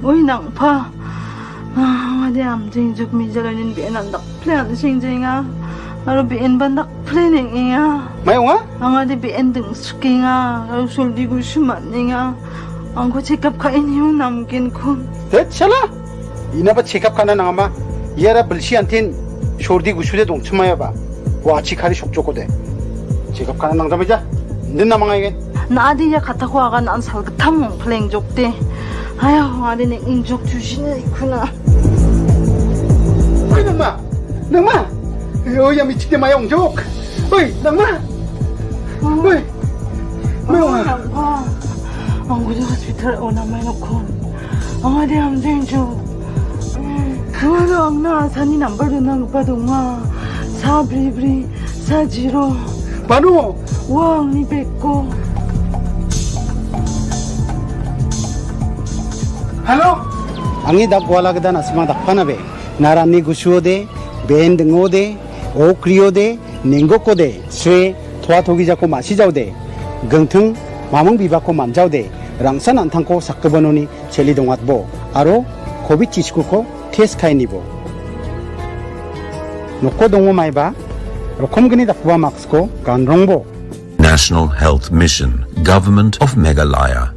Oi, Nangpha. Ah, nga dei am jing juk mi jalo nin bi en an dak plen sing jing nga. Aro bi en ban dak plen ing nga. Mai nga? Nga dei bi en ding suki nga. Aro sul di gu shumat ning nga. Ang ko check up ka in yu nam kin kun. Te chala. Ina ba check up ka na nang ma. Yara bilshi antin shordi gu shude dong chuma ya ba. Wa chi khari shok choko de. Check up ka na nang jama ja. Din na mangai gen. Na adi ya kata ko aga na ansal ketam pleng jok te. Ayo, adi ne in jok tu shin ai kuna. Oi, nang ma. Nang ma. Oi, ya mi chik de ma yong jok. Oi, nang ma. Oi. Mai nga. Ang ko hospital o na mai no kon. Ang adi am jing jok. Ang adi ang na sani number do nang pa do nga. Sa bri bri. Sa zero. Pano? Wang ni beko. Hello? Angi dak gwala gda na sima dak pana be. Nara ni gusuo de, ben dengo de, o krio de, nengo ko de, swe, thwa thogi jako masi jau de. Gengtheng, mamang biba ko man jau de. Rangsan antang ko sakto banoni, cheli dongat bo. Aro, covid chisku ko, test khai ni bo. Noko dongo mai ba, rokom geni dakwa max ko, kan rong bo. National Health Mission, Government of Meghalaya.